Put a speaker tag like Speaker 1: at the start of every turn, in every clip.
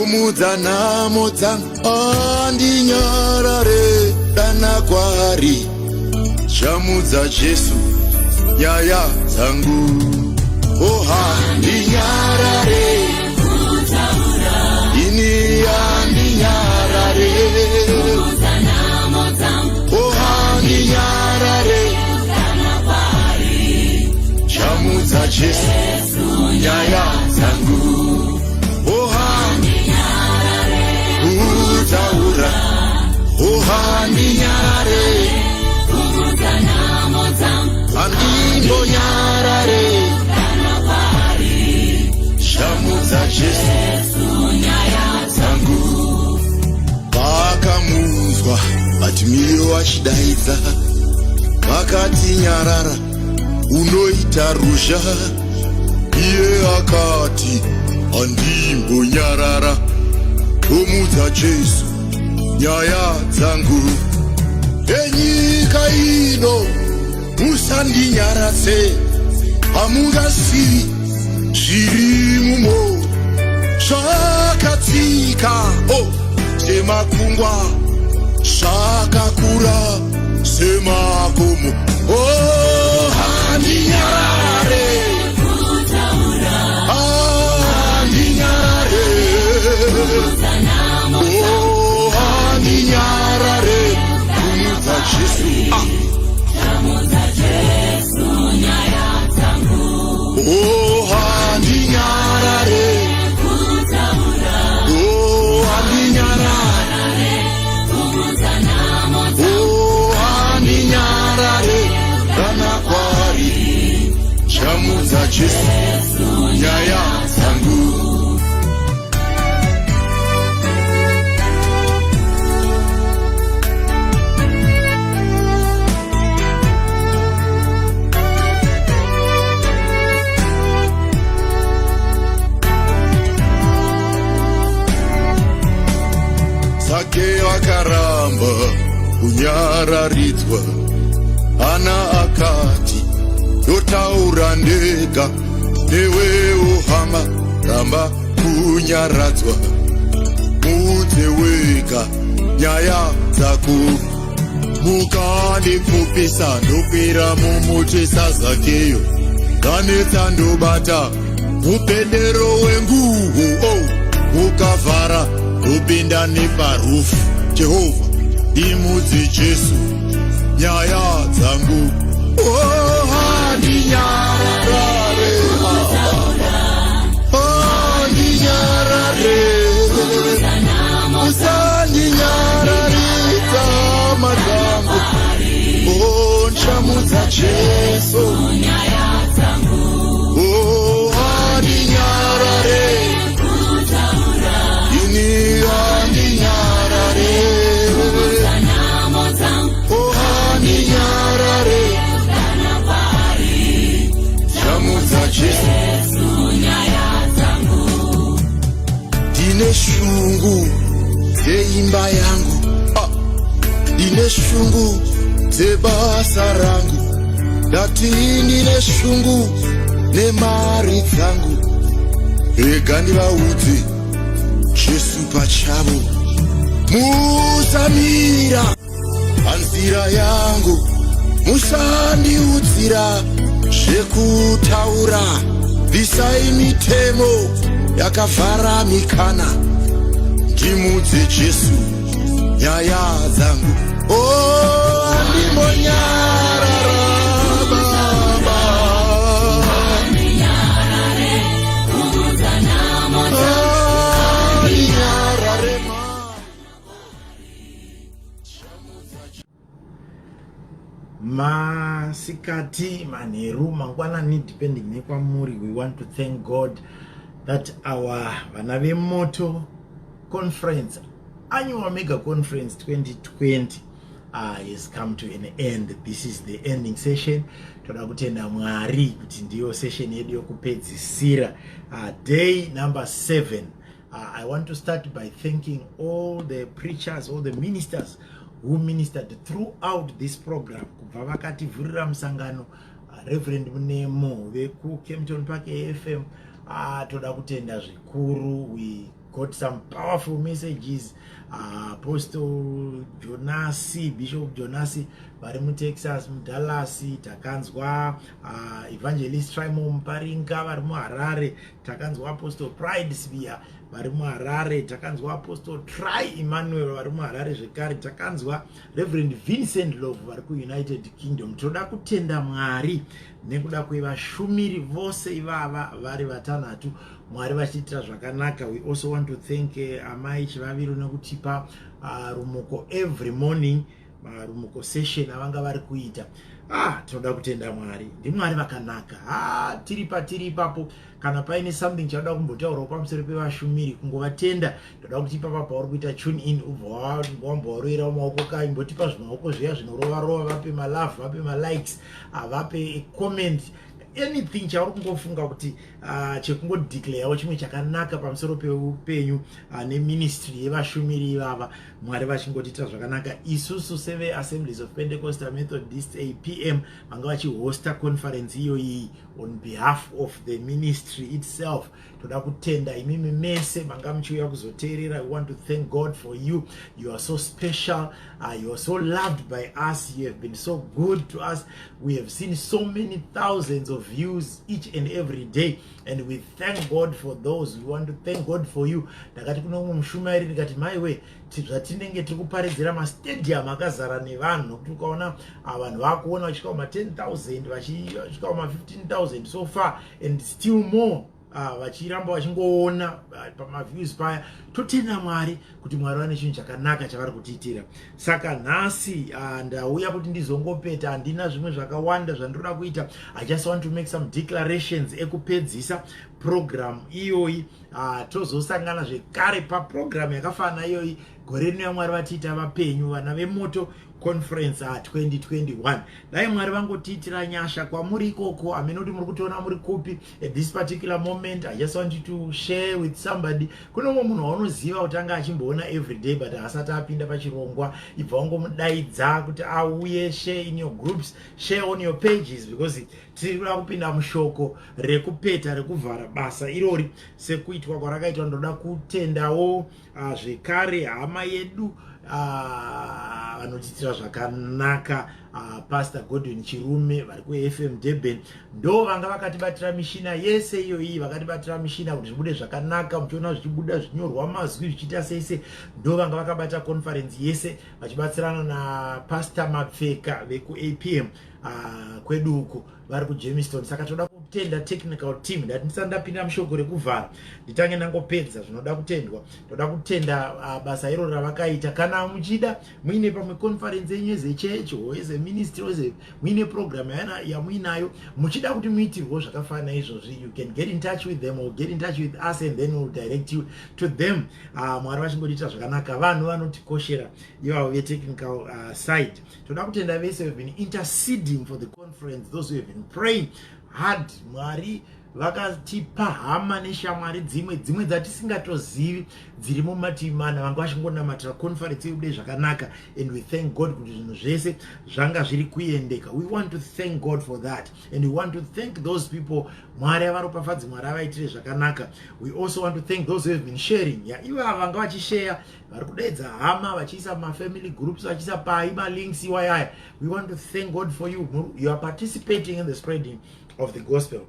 Speaker 1: Kumudza nhamo dzangu andinyarare dana kwaari chamudza Jesu nyaya dzangu oha ndinyarare ini andinyarare oha ndinyarare chamudza Jesu nyaya dzangu oha kutaura oha ndinyarare andimbonyarare chamudza Jesu dzangu vakamunzwa Bhatimiyo achidaidza vakati nyarara unoita ruzha iye akati andimbonyarara omudza Jesu nyaya dzangu enyika ino musandinyaradze hamungazivi zviri mumo zvakatsika o oh, semakungwa zvakakura semakomo o oh, handinyarare handinyarare oh, handinyarare kumudza Jesu ah. Oh, handinyarare Oh, handinyarare Oh, handinyarare kana kwari chamudza Jesu nyaya dzangu Sake akaramba kunyararidzwa ana akati ndotaura ndega newewo hama ramba kunyaradzwa muudze wega nyaya dzako mukandipfupisa ndokwira mumuti sazakeyo ndanetsa ndobata mupendero wenguwo oh, ukavhara ndopinda neparufu jehovha ndimudze jesu nyaya dzangu oh, handinyarare handinyarare usandinyararidza madzangu oh, nchamudza jesu oh, handinyarare ini handinyarare oh, handinyarare chamudza jesu ndine shungu dzeimba yangu ah, ndine shungu dzebasa rangu ndati ndine shungu nemari dzangu rega ndivaudze jesu pachavo musamira panzira yangu musandiudzira zvekutaura bvisai mitemo yakavhara mikana ndimudze jesu nyaya dzangu oh, andimbonyarara baba Andinyarare ma
Speaker 2: Masikati, manheru, mangwanani, depending nekwamuri, we want to thank God that our Vana Vemoto conference, annual mega conference 2020 has come to an end. This is the ending session. Toda kutenda Mwari kuti ndiyo session yedu yokupedzisira. Day number 7. I want to start by thanking all the preachers, all the ministers who ministered throughout this program. Kubva vakativhurira musangano, Reverend Munemo vekuKempton Park AFM, toda kutenda zvikuru. We Got some powerful messages. Apostle Jonasi, Bishop Jonasi vari muTexas, muDallas. Takanzwa Evangelist Trimo Muparinga vari muHarare. Takanzwa Apostle Pride Sphere vari muHarare. Takanzwa Apostle Try Emmanuel vari muHarare zvekare. Takanzwa Reverend Vincent Love vari kuUnited Kingdom. Tinoda kutenda Mwari nekuda kwevashumiri vose ivava vari vatanhatu, Mwari vachiitira zvakanaka. We also want to thank Amai Chivaviro nekutipa rumuko every morning, rumuko session avanga vari kuita. Ah, tinoda kutenda Mwari, ndiMwari vakanaka. Ah, tiri patiri ipapo, kana paine something chauda kumbotaurawo pamusoro pevashumiri, kungovatenda, ndoda kuti ipapa pauri kuita tune in, ubva wambovaroverawo maoko ka, imbotipa zvimaoko zviya zvinorova rova, vape malove, vape malikes, vape comment, anything chauri kungofunga kuti chekungodeclarewo chimwe chakanaka pamusoro peupenyu neministry yevashumiri ivava. Mwari vachingotiitira zvakanaka. Isusu seveAssemblies of Pentecostal Methodist, APM, vanga vachihosta conference iyoyi on behalf of the ministry itself, toda kutenda imimi mese manga muchiuya kuzoteerera. We want to thank God for you. You are so special. You are so loved by us. You have been so good to us. We have seen so many thousands of views each and every day, and we thank God for those. We want to thank God for you. Ndakati kuno umwe mushumairi, ndikati, "Maiwe, zvatinenge tiri kuparidzira mastadium akazara nevanhu, nokuti ukaona vanhu vakuona vachisvika kuma10 000, vachisvika kuma15 000 so far and still more, vachiramba vachingoona pamaviews paya." Totenda Mwari kuti Mwari vane chinhu chakanaka chavari kutiitira. Saka nhasi ndauya kuti ndizongopeta, handina zvimwe zvakawanda zvandinoda kuita. I just want to make some declarations ekupedzisa program iyoyi. Tozosangana zvekare paprogram yakafanana iyoyi gore rino, yaMwari vatiita vapenyu, Vana Vemoto Conference 2021. Dai Mwari vangotiitira nyasha kwamuri ikoko. Hamene kuti muri kutiona muri kupi at this particular moment. I just want you to share with somebody. Kune umwe munhu waunoziva kuti anga achimboona every day but haasati apinda pachirongwa, ibva wangomudaidza kuti auye. Share in your groups, share on your pages, because tiri kuda kupinda mushoko rekupeta, rekuvhara basa irori sekuitwa kwarakaitwa. Ndoda kutendawo zvekare hama yedu vanotiitira zvakanaka, Pastor Godwin Chirume vari kuFM Durban. Ndo vanga vakatibatira mishina yese iyoyi, vakatibatira mishina kuti zvibude zvakanaka, muchiona zvichibuda, zvichinyorwa mazwi, zvichiita seise. Ndo vanga vakabata conference yese vachibatsirana naPastor Mapfeka vekuAPM kwedu uko vari kuJermiston. Saka toda kutenda technical team. Ndati ndisati ndapinda mushoko rekuvhara, nditange ndangopedza zvinoda kutendwa. Toda kutenda basa iro ravakaita. Kana muchida, muine pamwe conference yenyu yezechurch or yezeministry or muine program yamuinayo, muchida kuti muitirwo zvakafanana izvozvi, you can get in touch with them or get in touch with us and then we'll direct you to them. Mwari vachingotiita zvakanaka. Vanhu vanotikoshera ivavo vetechnical side. Toda kutenda vese have been interceding for the conference, those who have been praying hard. Mwari vakatipa hama neshamwari dzimwe dzimwe dzatisingatozivi dziri mumativi mana, vanga vachingonamatira conference ibude zvakanaka, and we thank God kuti zvinhu zvese zvanga zviri kuendeka. We want to thank God for that and we want to thank those people. Mwari avaropafadzi, Mwari avaitire zvakanaka. We also want to thank those who have been sharing ya, ivava vanga vachisheya, vari kudaidza hama, vachiisa mafamily groups, vachiisa pai malinks iwayaya. We want to thank God for you. You are participating in the spreading of the gospel.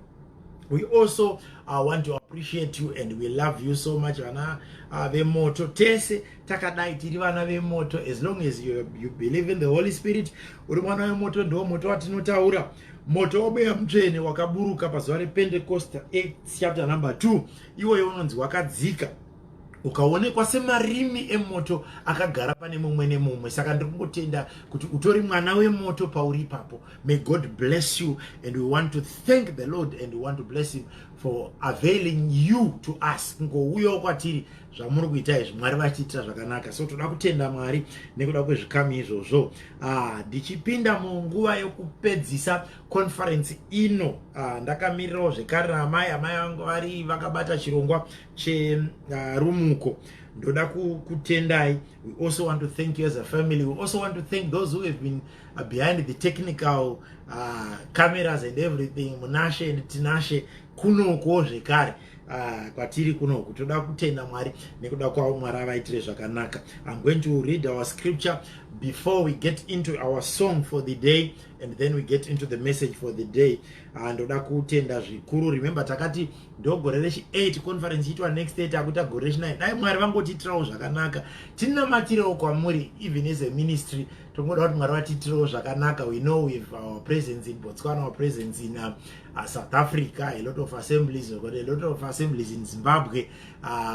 Speaker 2: We also want to appreciate you and we love you so much. Vana vemoto tese takadai, tiri vana vemoto. As long as you believe in the Holy Spirit, uri mwana wemoto. Ndo moto watinotaura, moto womweya mutsvene wakaburuka pazuva rePentecosta, Acts chapter number 2. Iwoyo unonzi wakadzika ukaonekwa semarimi emoto akagara pane mumwe nemumwe. Saka ndiri kungotenda kuti utori mwana wemoto pauri ipapo. May God bless you, and we want to thank the Lord and we want to bless him for availing you to us, kungouyawo kwatiri zvamuri kuita izvi. Mwari vachiitira zvakanaka. So toda kutenda Mwari nekuda kwezvikamu izvozvo. Ah, ndichipinda munguva yokupedzisa conference ino, ndakamirirawo zvekare naamai. Amai vangu vari vakabata chirongwa cherumuko. Ndoda kutendai. We also want to thank you as a family. We also want to thank those who have been behind the technical cameras and everything, Munashe and Tinashe kunoko zvekare. Kwatiri kunoku toda kutenda Mwari nekuda kwavo. Mwari avaitire zvakanaka. I'm going to read our scripture before we get into our song for the day and then we get into the message for the day. Ndoda kutenda zvikuru. Remember, takati ndogore rechi8 conference iitwa. Next year takuita gore rechi9. Dai Mwari vangotiitirawo zvakanaka. Tinamatirewo kwamuri. Even as a ministry, tongoda kuti Mwari vatiitirewo zvakanaka. We know with our presence in Botswana, our presence in South Africa, a lot of assemblies, we've got a lot of assemblies in Zimbabwe.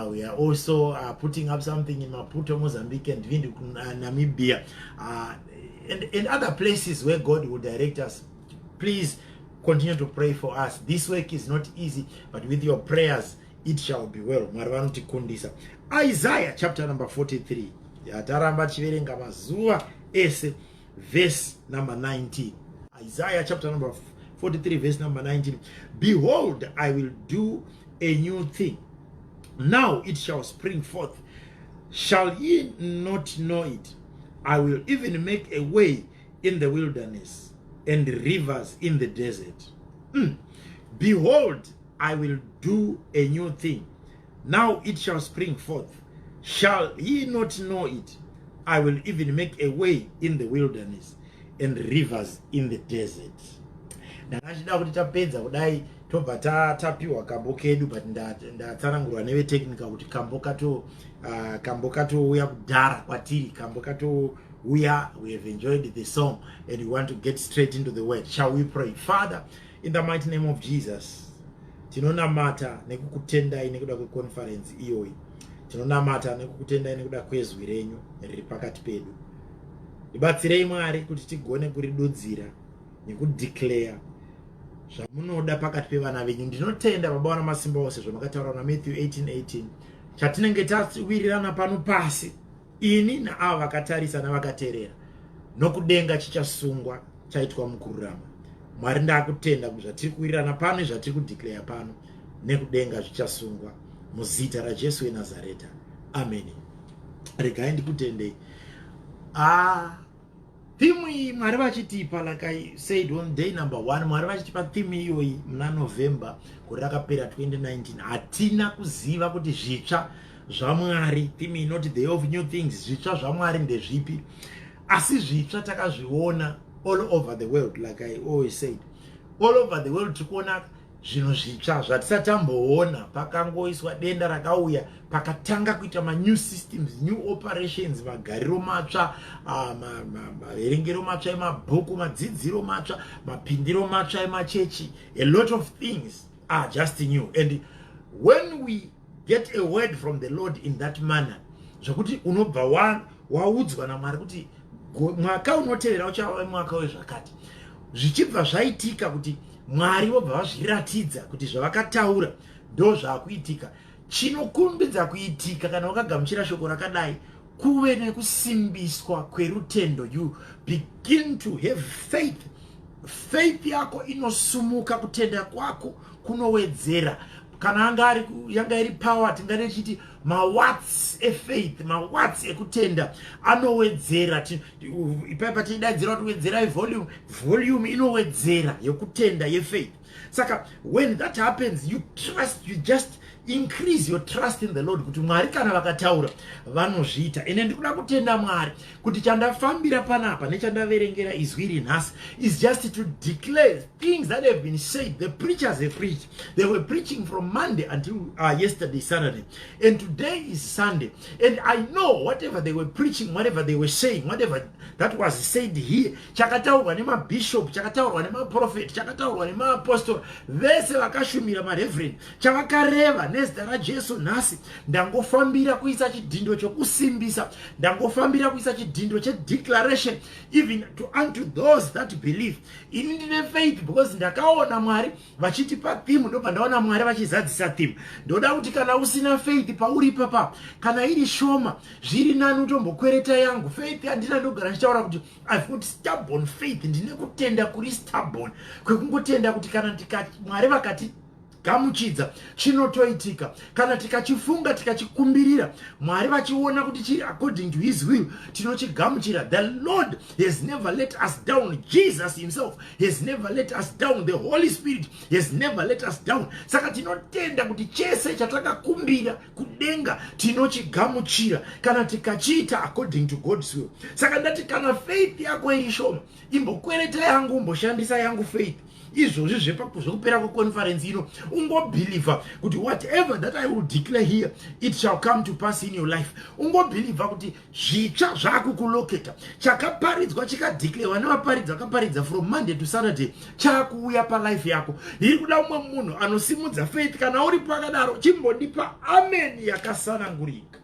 Speaker 2: We are also putting up something in Maputo, Mozambique, and Windhoek, Namibia, and other places where God will direct us. Please continue to pray for us. This work is not easy, but with your prayers it shall be well. Mwari vanotikundisa. Isaiah chapter number 43, yataramba tichiverenga mazuva ese, verse number 19. Isaiah chapter number 43, verse number 19: "Behold, I will do a new thing. Now it shall spring forth. Shall ye not know it? I will even make a way in the wilderness and rivers in the desert." Behold, I will do a new thing. Now it shall spring forth. Shall ye not know it? I will even make a way in the wilderness and rivers in the desert. Ndanga kuti tapedza kudai tobva tapiwa kambo kedu, but ndatsanangurwa nevetechnical kuti kambo katouya kudhara kwatiri, kambo katouya. We have enjoyed the song and we want to get straight into the word. Shall we pray? Father, in the mighty name of Jesus, tinonamata nekukutendai nekuda kweconference iyoyi. Tinonamata nekukutendai nekuda kwezwi renyu riri pakati pedu. Ndibatsirei, Mwari, kuti tigone kuridudzira nekudeclare zvamunoda pakati pevana venyu. Ndinotenda, Baba wana masimba ose, zvamakataura naMatthew 18:18: chatinenge tawirirana pano pasi, ini naava vakatarisa navakateerera, nokudenga chichasungwa chaitwa mukururama. Mwari, ndakutenda kuti zvatiri kuwirirana pano nezvatiri kudeclare pano, nekudenga zvichasungwa, muzita raJesu weNazareta, ameni. Regai ndikutendei. Ah, theme iyi Mwari vachitipa, like I said on day number one, Mwari vachitipa theme iyoyi muna November gore rakapera 2019, hatina kuziva kuti zvitsva zvaMwari, theme inoti "The of New Things", zvitsva zvaMwari ndezvipi. Asi zvitsva takazviona all over the world. Like I always said, all over the world tiri kuona zvinhu zvitsva zvatisati tamboona. Pakangoiswa denda rakauya, pakatanga kuita manew systems, new operations, magariro matsva, maverengero matsva emabhuku, madzidziro matsva, mapindiro matsva emachechi. A lot of things are just new, and when we get a word from the Lord in that manner, zvokuti unobva waudzwa naMwari kuti mwaka unotevera uchava mwaka wezvakati, zvichibva zvaitika, kuti Mwari vobva vazviratidza kuti zvavakataura ndo zvaakuitika, chinokumbidza kuitika kana wakagamuchira shoko rakadai kuve nekusimbiswa kwerutendo. You begin to have faith. Faith yako inosumuka, kutenda kwako kunowedzera. Kana anga ari yanga iri power, tingade tichiti mawatts efaith, mawatts ekutenda anowedzera. Ipaipa tichidaidzira kuti wedzerai volume, volume inowedzera yekutenda, yefaith. Saka when that happens, you trust, you just increase your trust in the Lord kuti Mwari kana vakataura vanozviita. Ende ndikuda kutenda Mwari kuti chandafambira panapa nechandaverengera izwi iri nhasi is just to declare things that have been said. The preachers have preached. They were preaching from Monday until yesterday, Saturday, and today is Sunday, and I know whatever they were preaching, whatever they were saying, whatever that was said here, chakataurwa nemabishop, chakataurwa nemaprofet, chakataurwa nemaapostora vese vakashumira, mareverend, chavakareva nezita raJesu, nhasi ndangofambira kuisa chidhindo chokusimbisa, ndangofambira kuisa chidhindo chedeclaration, even to unto those that believe. Ini ndine faith because ndakaona Mwari vachitipa theme, ndobva ndaona Mwari vachizadzisa theme. Ndoda kuti kana usina faith pauri papa, kana iri shoma, zviri nani utombokwereta yangu. Faith handina, ndogara ndichitaura kuti I've got stubborn faith. Ndine kutenda kuri stubborn, kwekungotenda kuti kana Mwari vakati Tikachigamuchidza, chinotoitika. Kana tikachifunga, tikachikumbirira, Mwari vachiona kuti chiri according to His will, tinochigamuchira. The Lord has never let us down. Jesus himself has never let us down. The Holy Spirit has never let us down. Saka tinotenda kuti chese chatakakumbira kudenga tinochigamuchira kana tikachiita according to God's will. Saka ndati, kana faith yako iri shoma, imbokwereta yangu, umboshandisa yangu faith izvozvi zvekupera kweconference ino. Ungobhilivha kuti whatever that I will declare here, it shall come to pass in your life. Ungobhilivha kuti zvitsva zvaakukuloketa. Chakaparidzwa, chikadeclarewa nevaparidzi vakaparidza from Monday to Saturday, chaakuuya palife yako. Ndiri kuda umwe munhu anosimudza faith. Kana uri pakadaro, chimbondipa amen yakasanangurika.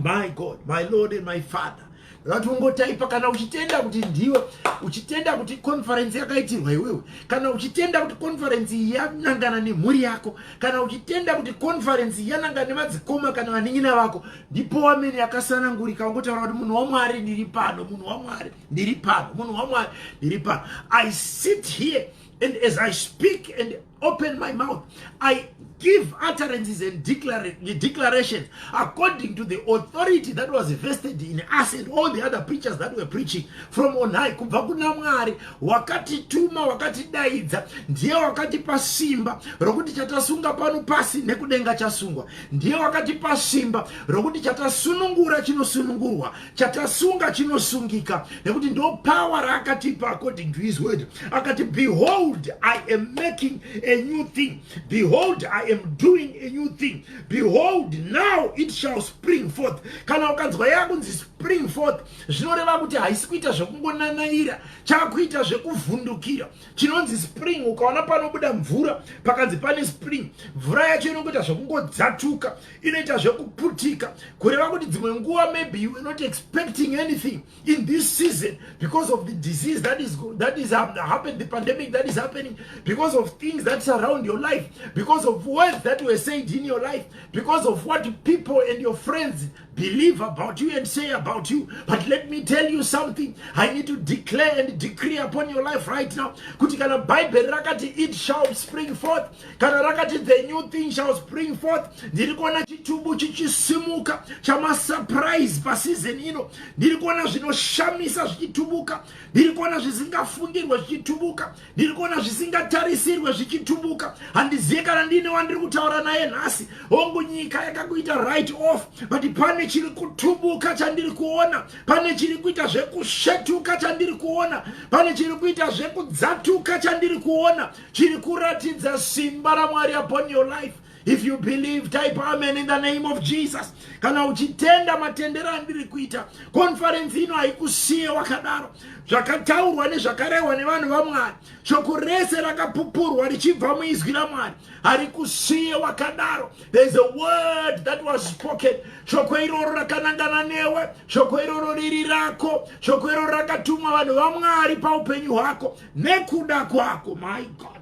Speaker 2: My God, my Lord and my Father, ndakati ungotaipa kana uchitenda kuti ndiwe, uchitenda kuti conference yakaitirwa iwewe, kana uchitenda kuti conference iyi yanangana nemhuri yako, kana uchitenda kuti conference iyi yanangana nemadzikoma kana vanin'ina vako, ndipo amen yakasanangurika. Ungotaura kuti, "Munhu waMwari, ndiri pano. Munhu waMwari, ndiri pano. Munhu waMwari, ndiri pano." I sit here and as I speak and open my mouth, I give utterances and declarations according to the authority that was vested in us and all the other preachers that were preaching from on high. Kubva kuna Mwari wakatituma, wakatidaidza, ndiye wakatipa simba rokuti chatasunga pano pasi nekudenga chasungwa. Ndiye wakatipa simba rokuti chatasunungura chinosunungurwa, chatasunga chinosungika, nekuti ndo power raakatipa according to His word. Akati, "Behold, I am making a new thing. Behold, I am doing a new thing. Behold, now it shall spring forth." Kana ukanzwa yakunzi spring forth, zvinoreva kuti haisi kuita zvekungonanaira, chakuita zvekuvhundukira. Chinonzi spring, ukaona panobuda mvura, pakanzi pane spring, mvura yacho inongoita zvekungodzatuka, inoita zvekuputika. Kureva kuti dzimwe nguva maybe you are not expecting anything in this season because of the disease that is happened, the pandemic that is happening, because of things that surround your life, because of words that were said in your life, because of what people and your friends believe about you and say about you. But let me tell you something. I need to declare and decree upon your life right now kuti kana Bhaibheri rakati it shall spring forth, kana rakati the new thing shall spring forth, ndiri kuona chitubu chichisimuka chamasurprise paseason ino. Ndiri kuona zvinoshamisa zvichitubuka. Ndiri kuona zvisingafungirwe zvichitubuka. Ndiri kuona zvisingatarisirwe zvichitubuka. Handizive kana ndine wandiri kutaura naye nhasi. Hongu, nyika yakakuita write off, but pane chiri kutubuka chandiri kuona. Pane chiri kuita zvekusvetuka chandiri kuona. Pane chiri kuita zvekudzatuka chandiri kuona, chiri kuratidza simba raMwari upon your life. If you believe, type amen in the name of Jesus. Kana uchitenda matendero andiri kuita, conference ino haikusiye wakadaro. Zvakataurwa nezvakarehwa nevanhu vaMwari, shoko rese rakapupurwa richibva muizwi raMwari, harikusiye wakadaro. There is a word that was spoken. Shoko iroro rakanangana newe. Shoko iroro riri rako. Shoko iroro rakatumwa vanhu vaMwari paupenyu hwako nekuda kwako. My God,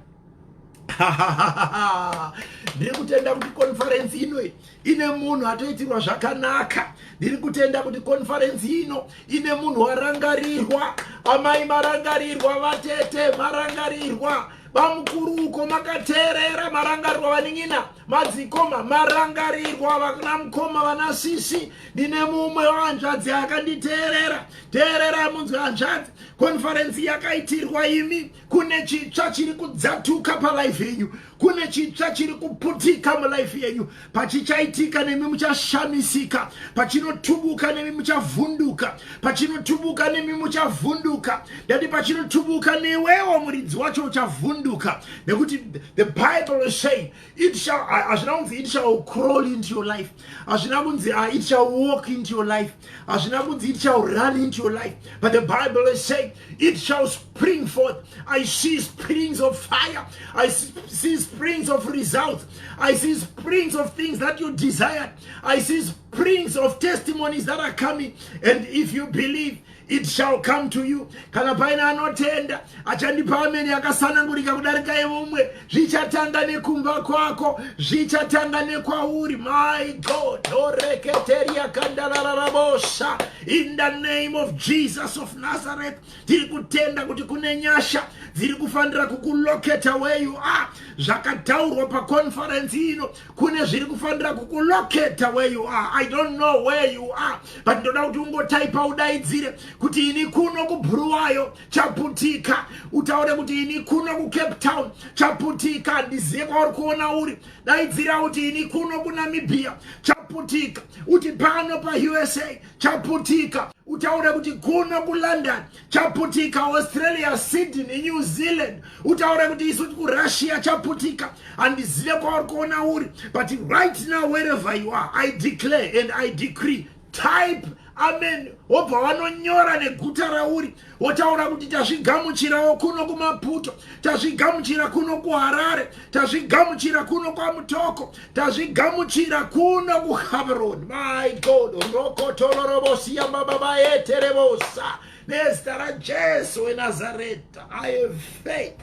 Speaker 2: ndiri kutenda kuti conference ino ine munhu atoitirwa zvakanaka. Ndiri kutenda kuti conference ino ine munhu warangarirwa. Amai marangarirwa, vatete marangarirwa, vamukuruko makateerera marangarirwa, vanin'ina, madzikoma marangarirwa, vana mukoma, vana sisi. Ndine mumwe wahanzvadzi akanditeerera. Teerera munzwi, hanzvadzi, conference yakaitirwa imi. Kune chitsva chiri kudzatuka palife yenyu. Kune chitsva chiri kuputika mulife yenyu. Pachichaitika, nemi muchashamisika. Pachinotubuka, nemi muchavhunduka. Pachinotubuka, nemi muchavhunduka. Ndati pachinotubuka, newewo muridzi wacho uchavhunduka, nekuti the Bible is saying it shall, hazvina kunzi it shall crawl into your life, hazvina kunzi it shall walk into your life, hazvina kunzi it shall run into your life, but the Bible is saying it shall spring forth. I see springs of fire. I see springs of results. I see springs of things that you desired. I see springs of testimonies that are coming. And if you believe, It shall come to you. Kana paine anotenda achandipa ameni yakasanangurika kudarika yemumwe. Zvichatanga nekumba kwako, zvichatanga nekwauri. My God, oreketeria kandalararabosa. In the name of Jesus of Nazareth, tiri kutenda kuti kune nyasha dziri kufanira kukuloketa where you are. Zvakataurwa paconference ino, kune zviri kufanira kukuloketa where you are. I don't know where you are, but ndoda kuti ungotaipa, udaidzire kuti ini kuno kuBhuruwayo chaputika. Utaure kuti ini kuno kuCape Town chaputika. Handizive kwauri kuona uri. Daidzira kuti ini kuno kuNamibia chaputika. Uti pano paUSA chaputika. Utaure kuti kuno kuLondon chaputika, Australia, Sydney, New Zealand. Utaure kuti isu kuRussia chaputika. Handizive kwauri kuona uri, but right now, wherever you are, I declare and I decree. Type amen, wobva wanonyora neguta rauri, wotaura kuti tazvigamuchirawo kuno kuMaputo, tazvigamuchira kuno kuHarare, tazvigamuchira kuno kwaMutoko, tazvigamuchira kuno kuGaborone. My God, rokotolorobosiyamababaeterebosa, nezita raJesu weNazareta. I have faith,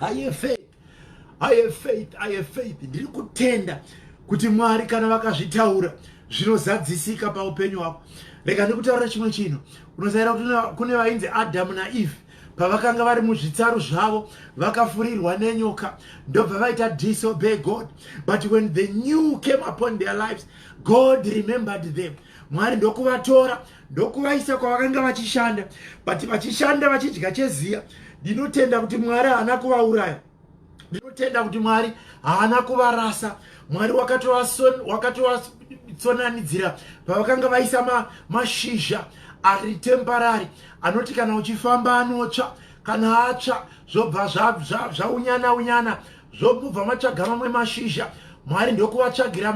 Speaker 2: I have faith, I have faith, I have faith. Ndiri kutenda kuti Mwari kana vakazvitaura, zvinozadzisika paupenyu hwako. Rega ndikutaurira chimwe chinhu. Unozaira kuti kune vainzi Adhamu naEve, pavakanga vari muzvitsaru zvavo, vakafurirwa nenyoka, ndobva vaita disobey God. But when the new came upon their lives, God remembered them. Mwari ndokuvatora, ndokuvaisa kwavakanga vachishanda, but vachishanda vachidya cheziya. Ndinotenda kuti Mwari haana kuvauraya. Ndinotenda kuti Mwari haana kuvarasa. Mwari wakatovatsonanidzira pavakanga vaisa mashizha ari temporary, anoti kana uchifamba anotsva. Kana atsva, zvobva zvaunyana unyana, zvobva matsvaga mamwe mashizha. Mwari ndokuvatsvagira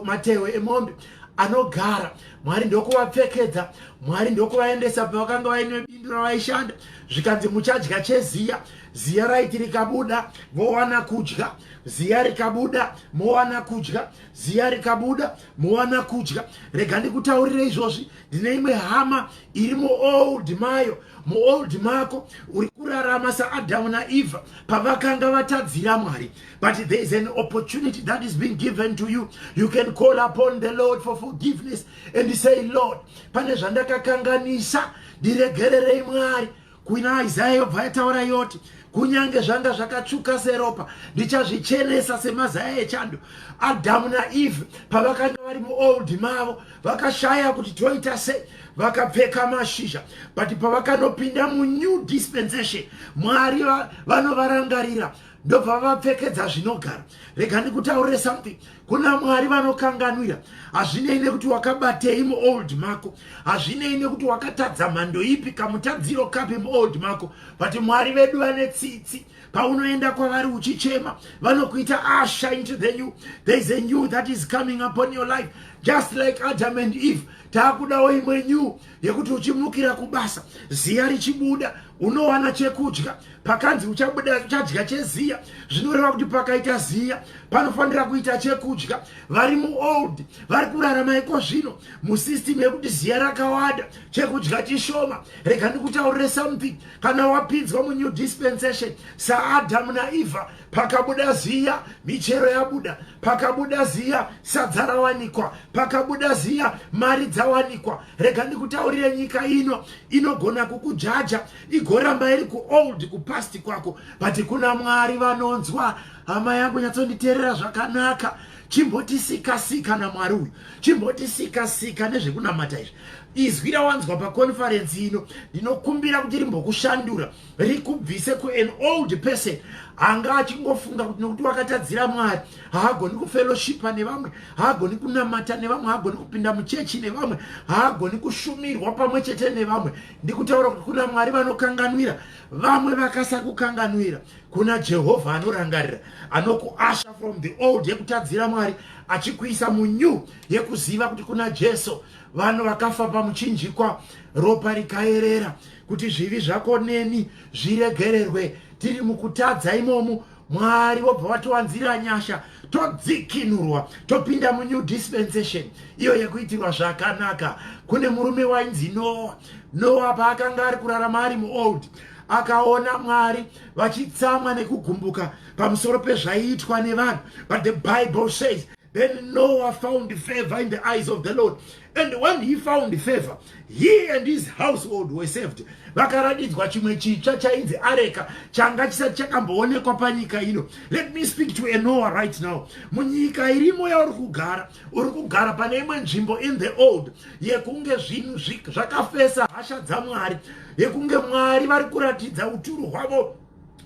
Speaker 2: matehwe emombe anogara. Mwari ndokuvapfekedza. Mwari ndokuvaendesa pavakanga vaine bindu ravaishanda. Zvikanzi, "Muchadya cheziya." Ziya raiti rikabuda, vowana kudya. Ziya rikabuda, mowana kudya. Ziya rikabuda, mowana kudya. Rega ndikutaurire izvozvi. Ndine imwe hama iri muold mayo. Muold mako uri kurarama saAdhamu naEvha pavakanga vatadzira Mwari, but there is an opportunity that is being given to you. You can call upon the Lord for forgiveness and say, "Lord, pane zvandakakanganisa, ndiregererei Mwari." Kuna Isaya yobva yataura yoti, "Kunyange zvanga zvakatsvuka seropa, ndichazvichenesa semazaya echando." Adhamu naEve pavakanga vari muold mavo, vakashaya kuti toita sei, vakapfeka mashizha. But pavakanopinda munew dispensation, Mwari vanovarangarira, ndobva vavapfekedza zvinogara. Rega ndikutaurire something. Kuna Mwari vanokanganwira. Hazvinei nekuti wakabatei muold mako, hazvinei nekuti wakatadza mhando ipi, kamutadziro kapi muold mako, but Mwari vedu vane tsitsi. Paunoenda kwavari uchichema, vanokuita usher into the new. There is a new that is coming upon your life, just like Adam and Eve. Taakudawo imwe new yekuti uchimukira kubasa, ziya richibuda, unowana chekudya. Pakanzi uchabuda, uchadya cheziya, zvinoreva kuti pakaita ziya panofanira kuita chekudya. Vari muold vari kurarama iko zvino musystem yekuti ziya rakawanda, chekudya chishoma. Rega ndikutaurire something. Kana wapinzwa munew dispensation saAdhamu naEvha, pakabuda ziya, michero yabuda. Pakabuda ziya, sadza rawanikwa. Pakabuda ziya, mari dzawanikwa. Rega ndikutaurire, nyika ino inogona kukujaja, igoramba iri kuold, kupast kwako, but kuna Mwari vanonzwa. Hama yangu, nyatsonditeerera zvakanaka. Chimbotisikasika naMwari uyu, chimbotisikasika nezvekunamata izvi. Izwi rawanzwa paconference ino, ndinokumbira kuti rimbokushandura, rikubvise kuan old person anga achingofunga kuti nokuti wakatadzira Mwari, haagoni kufellowshipa nevamwe, haagoni kunamata nevamwe, haagoni kupinda muchechi nevamwe, haagoni kushumirwa pamwe chete nevamwe. Ndikutaura kuti kuna Mwari vanokanganwira. Vamwe vakasakukanganwira, kuna Jehovha anorangarira, anokuusher from the old yekutadzira Mwari, achikuisa munew yekuziva kuti kuna Jesu, vanhu vakafa pamuchinjikwa, ropa rikayerera kuti zvivi zvako neni zviregererwe. Tiri mukutadza imomo, Mwari vobva vatiwanzira nyasha. Todzikinurwa, topinda munew dispensation iyo yekuitirwa zvakanaka. Kune murume wainzi Noa. Noa paakanga ari kurarama ari muold, akaona Mwari vachitsamwa nekugumbuka pamusoro pezvaiitwa nevanhu. But the Bible says, "Then Noah found favor in the eyes of the Lord. And when he found favor, he and his household were saved." Vakaratidzwa chimwe chitsva chainzi areka, changa chisati chakamboonekwa panyika ino. Let me speak to a Noah right now. Munyika irimo yauri kugara, uri kugara pane imwe nzvimbo in the old yekunge zvinhu zvakafesa hasha dzaMwari, yekunge Mwari vari kuratidza uturu hwavo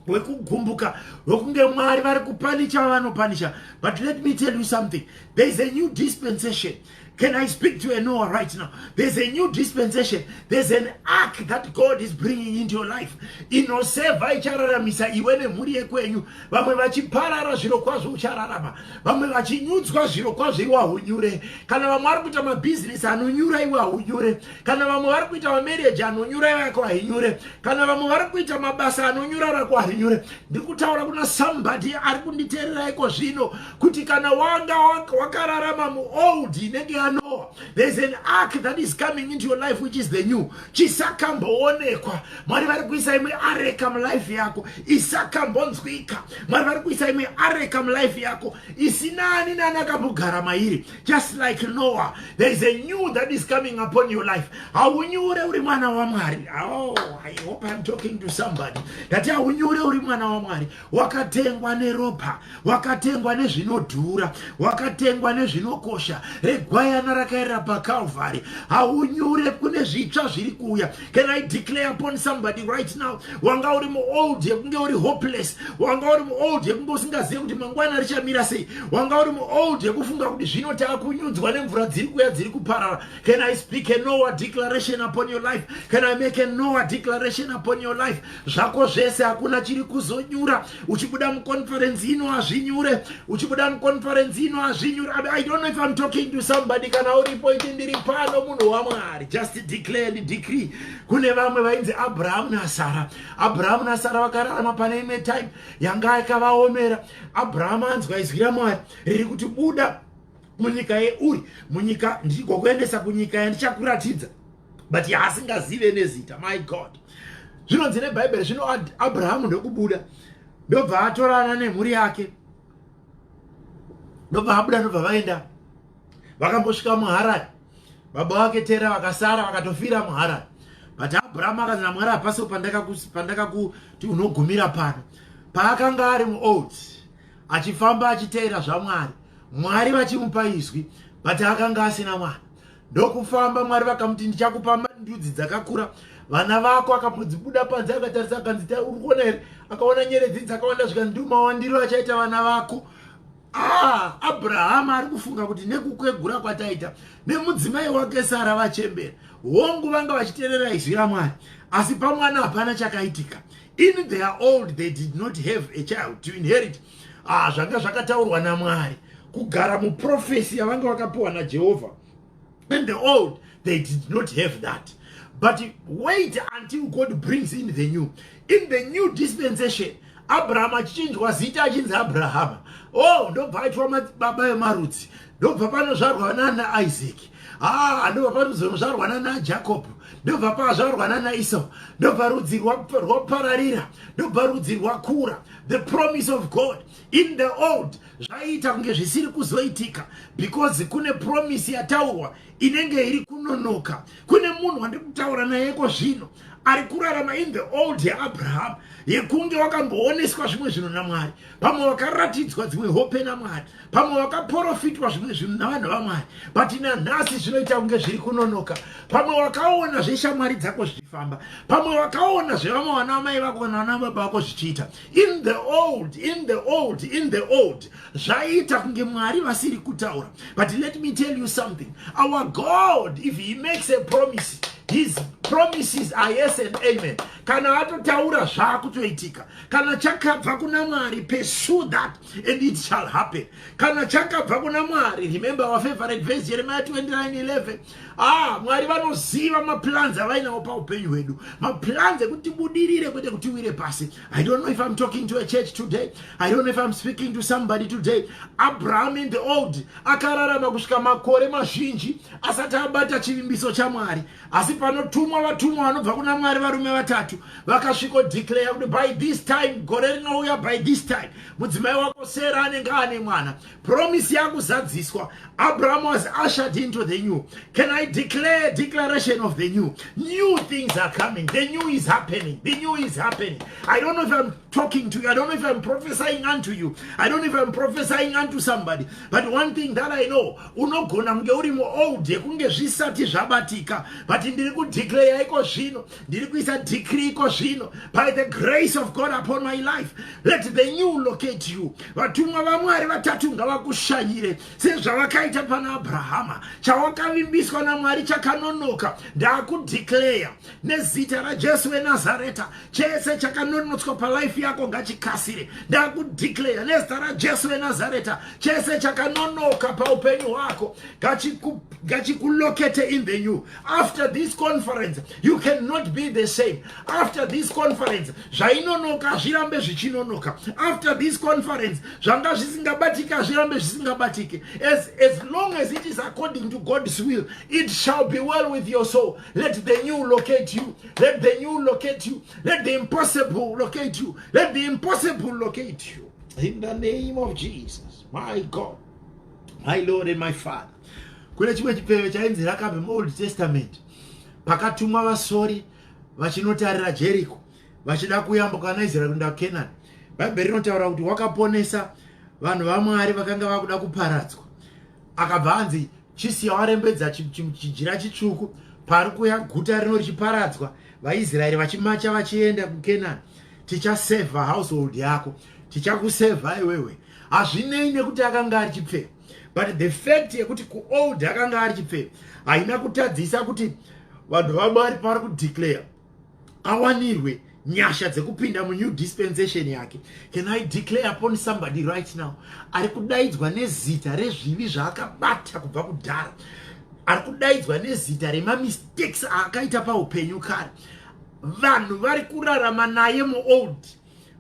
Speaker 2: hwekugumbuka, hwekunge Mwari vari kupanisha vavanopanisha. But let me tell you something: there is a new dispensation. Can I speak to a Noah right now? There's a new dispensation. There's an ark that God is bringing into your life. Inosevha, ichararamisa iwe nemhuri yekwenyu. Vamwe vachiparara, zviro kwazvo uchararama. Vamwe vachinyudzwa, zviro kwazvo iwe haunyure. Kana vamwe vari kuita mabhizinesi anonyura, iwe haunyure. Kana vamwe vari kuita mamarriage anonyura, iwe yako hainyure. Kana vamwe vari kuita mabasa anonyura, rako harinyure. Ndiri kutaura kuna somebody ari kunditeerera iko zvino kuti kana wanga wakararama muold inenge yaNoah, there's an ark that is coming into your life, which is the new. Chisakamboonekwa. Mwari vari kuisa imwe areka mulife yako isakambonzwika. Mwari vari kuisa imwe areka mulife yako isina ani nani akambogara mairi. Just like Noah, there is a new that is coming upon your life. Haunyure uri mwana waMwari. Oh, I hope I'm talking to somebody. Ndati haunyure uri mwana waMwari. Wakatengwa neropa, wakatengwa nezvinodhura, wakatengwa nezvinokosha regwayana rakaerera paCalvary. Haunyure, kune zvitsva zviri kuuya. Can I declare upon somebody right now? Wanga uri muold yekunge uri hopeless, wanga uri muold yekunge usingazivi kuti mangwana richamira sei, wanga uri muold yekufunga kuti zvino taakunyudzwa nemvura dziri kuuya, dziri kuparara. Can I speak a Noah declaration upon your life? Can I make a Noah declaration upon your life? Zvako zvese hakuna chiri kuzonyura. Uchibuda muconference ino, hazvinyure. Uchibuda muconference ino, hazvinyure. I don't know if I'm talking to somebody. Kana uripo, iti, "Ndiri pano, munhu waMwari." Just declare and decree. Kune vamwe vainzi Abrahamu naSara. Abrahamu naSara vakararama pane imwe time yanga yakavaomera. Abrahamu anzwa izwi raMwari riri kuti, "Buda munyika yeUri, munyika ndigokuendesa kunyika yandichakuratidza," but yaasingazive nezita. My God! Zvinonzi neBhaibheri, zvino Abrahamu ndokubuda, ndobva atorana nemhuri yake, ndobva abuda, ndobva vaenda. Vakambosvika muHarani. Baba vake Tera vakasara, vakatofira muHarani. But Abrahamu akanzi naMwari, "Hapasi pandakakuti unogumira pano." Paakanga ari muold, achifamba achiteera zvaMwari, Mwari vachimupa izwi, but akanga asina mwana. Ndokufamba, Mwari vakamuti, "Ndichakupa ndudzi dzakakura, vana vako." Akambodzibuda panze, akatarisa, akanzi, "Uri kuona here?" Akaona nyeredzi dzakawanda, zvikanzi, "Ndimawandiro achaita vana vako." Ah, Abrahamu ari kufunga kuti nekukwegura kwataita, nemudzimai wake Sara vachembera, hongu vanga vachiteerera izwi raMwari, asi pamwana hapana chakaitika. In their old, they did not have a child to inherit. Ah, zvanga zvakataurwa naMwari, kugara muprophecy yavanga vakapiwa naJehovha. In the old, they did not have that. But wait until God brings in the new. In the new dispensation, Abraham achichinjwa zita, achinzi Abrahama. Oh, ndobva aitwa baba vemarudzi. Ndobva panozvarwa nana Isaac. Ah, ndobva panozozvarwa nana Jacob, ndobva pazvarwa nana Esau, ndobva rudzi rwapararira, ndobva rudzi rwakura. The promise of God in the old zvaiita kunge zvisiri kuzoitika because kune promise yataurwa inenge iri kunonoka. Kune munhu wandiri kutaura nayeko zvino ari kurarama in the old yaAbraham, yekunge wakambooneswa zvimwe zvinhu naMwari, pamwe wakaratidzwa dzimwe hope naMwari, pamwe wakaprofitwa zvimwe zvinhu navanhu vaMwari, but nanhasi zvinoita kunge zviri kunonoka. Pamwe wakaona zveshamwari dzako zvichifamba, pamwe wakaona zvevamwe vana vamai vako kana vana baba vako zvichiita. In the old, in the old, in the old, zvaita kunge Mwari vasiri kutaura. But let me tell you something: our God, if he makes a promise, his Promises are yes and amen. Kana atotaura, zvaakutoitika. Kana chakabva kuna Mwari, pursue that and it shall happen. Kana chakabva kuna Mwari, remember our favorite verse, Jeremiah 29:11. Ah, Mwari vanoziva maplans avainawo paupenyu hwedu, maplans ekuti tibudirire, kwete kuti tiwire pasi. I don't know if I'm talking to a church today. I don't know if I'm speaking to somebody today. Abraham in the old akararama kusvika makore mazhinji asati abata chivimbiso chaMwari. Asi panotumwa vatumwa vanobva kuna Mwari, varume vatatu vakasvikodeclare kuti by this time gore rinouya, by this time mudzimai wako Sara anenge ane mwana. Promise yakuzadziswa. Abraham was ushered into the new. Can I declare declaration of the new? New things are coming. The new is happening. The new is happening. I don't know if I'm talking to you. I don't know if I'm prophesying unto you. I don't know if I'm prophesying unto somebody, but one thing that I know, unogona kunge uri muold yekunge zvisati zvabatika, but ndiri kudeclare iko zvino, ndiri kuisa decree iko zvino, by the grace of God upon my life, let the new locate you. Vatumwa vaMwari vatatu ngavakushanyire sezvavakaita pana Abrahama. Chawakavimbiswa naMwari chakanonoka, ndaakudeclare nezita raJesu weNazareta, chese chakanonotswa palife yako ngachikasire. Ndakudeclare nezita raJesu weNazareta, chese chakanonoka paupenyu hwako ngachikulocate in the new. After this conference, you cannot be the same. After this conference, zvainonoka zvirambe zvichinonoka. After this conference, zvanga zvisingabatika zvirambe zvisingabatike. As long as it is according to God's will, it shall be well with your soul. Let the new locate you. Let the new locate you. Let the impossible locate you. Let the impossible locate you in the name of Jesus. My God, my Lord and my Father. Kune chimwe chipfeve chainzi Rakabhi muOld Testament. Pakatumwa vasori vachinotarira Jericho, vachida kuyambuka naIsraeri kuenda kuKenani, Bhaibheri rinotaura kuti wakaponesa vanhu vaMwari vakanga vakuda kuparadzwa. Akabva anzi, "Chisiya warembedza chijira chitsvuku pari kuya guta rino richiparadzwa, vaIsraeri vachimacha vachienda kuKenani. Tichasevha household yako, tichakusevha iwewe." Hazvinei nekuti akanga ari chipfeve, but the fact yekuti kuold akanga ari chipfeve haina kutadzisa kuti vanhu vaMwari pavari kudeclare awanirwe nyasha dzekupinda munew dispensation yake. Can I declare upon somebody right now ari kudaidzwa nezita rezvivi zvaakabata kubva kudhara, ari kudaidzwa nezita remamistakes aakaita paupenyu kare? Vanhu vari kurarama naye muold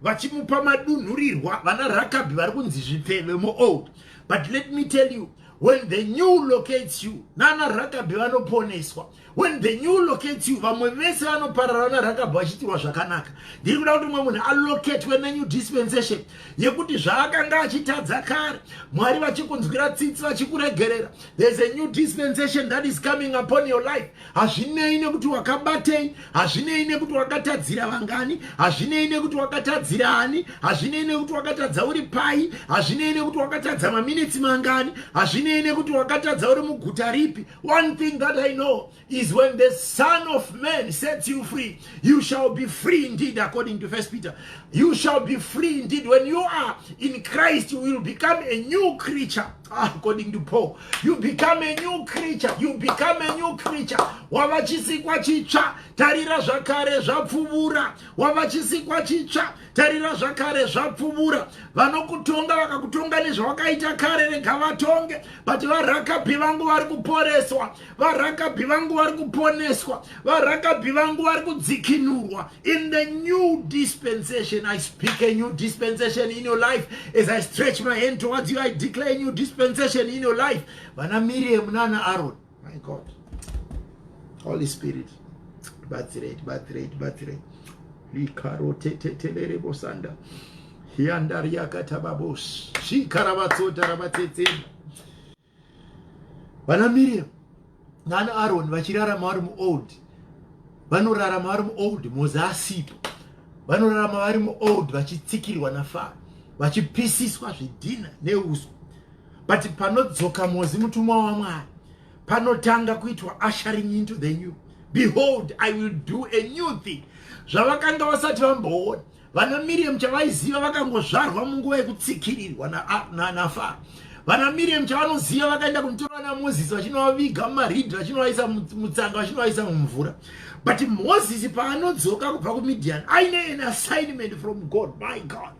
Speaker 2: vachimupa madunhurirwa, vana Rakabhi vari kunzi zvipfeve muold. But let me tell you, when the new locates you, nana Rakabhi vanoponeswa. When the new locates you, vamwe vese vanoparara, vana Rakabhi vachiitirwa zvakanaka. Ndiri kuda kuti mumwe munhu alocatwe nenew dispensation yekuti zvaakanga achitadza kare, Mwari vachikunzwira tsitsi, vachikuregerera. There's a new dispensation that is coming upon your life. Hazvinei nekuti wakabatei, hazvinei nekuti wakatadzira vangani, hazvinei nekuti wakatadzira ani, hazvinei nekuti wakatadza uri pai, hazvinei nekuti wakatadza maminitsi mangani, hazvinei nekuti wakatadza uri muguta ripi. One thing that I know is when the Son of Man sets you free, you shall be free indeed. According to First Peter, you shall be free indeed. When you are in Christ, you will become a new creature. Ah, according to Paul, you become a new creature. You become a new creature. Wava chisikwa chitsva. Tarira, zvakare zvapfuvura. Wava chisikwa chitsva. Tarira, zvakare zvapfuvura. Vanokutonga vakakutonga nezvawakaita kare, rega vatonge, but vaRakabhi vangu vari kuporeswa, vaRakabhi vangu vari kuponeswa, vaRakabhi vangu vari kudzikinurwa in the new dispensation. I speak a new dispensation in your life. As I stretch my hand towards you, I declare a new dispensation in your life. Vana Miriam nana Aaron, my God, Holy Spirit, batsirei, batsirei, batsirei. Likarotetetelerebosanda hiandariakatababos shikaravatsotarabatsetseni. Vana Miriam nana Aaron vachirarama vari muold, vanorarama vari muold Mozi asipo. Vanorarama vari muold vachitsikirwa naFaro, vachipisiswa zvidhina neuswa. But panodzoka Mozi, mutumwa waMwari, panotanga kuitwa ushering into the new. "Behold, I will do a new thing." Zvavakanga vasati vamboona vana Miriam, chavaiziva, vakangozvarwa munguva yekutsikirirwa naFaro. Vana Miriam chavanoziva, vakaenda kumutora vana Mozisi vachinovaviga mumaridhi, vachinovaisa mutsanga, vachinovaisa mumvura. But Mozisi paanodzoka kubva kuMidian aine an assignment from God. My God,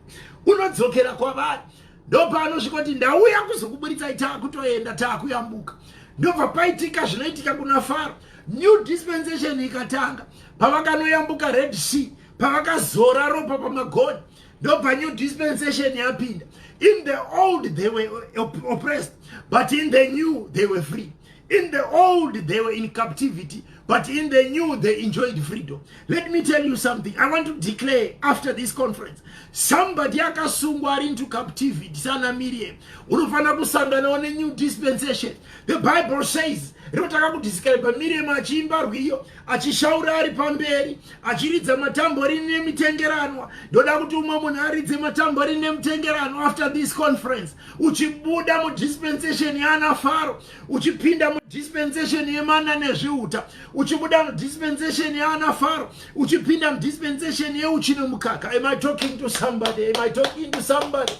Speaker 2: unodzokera kwavari, ndopaanosvika kuti, "Ndauya kuzokuburitsai, taakutoenda, taakuyambuka." Ndobva paitika zvinoitika kuna Faro. New dispensation ikatanga pavakanoyambuka Red Sea, pavakazora ropa pamagoni, ndobva new dispensation yapinda. In the old they were oppressed, but in the new they were free. In the old they were in captivity, but in the new they enjoyed freedom. Let me tell you something. I want to declare, after this conference, somebody akasungwa, ari into captivity sana Miriam, unofanira kusanganawo nenew dispensation. The Bible says, rinotanga kudescribe Miriam achiimba rwiyo, achishaura ari pamberi, achiridza matamborini nemitengeranwa. Ndoda kuti umwe munhu aridze matamborini nemitengeranwa after this conference, uchibuda mudispensation yaana Faro, uchipinda mudispensation yemana nezviuta, uchibuda mudispensation yaana Faro, uchipinda mudispensation yeuchi nemukaka. Am I talking to somebody? Am I talking to somebody?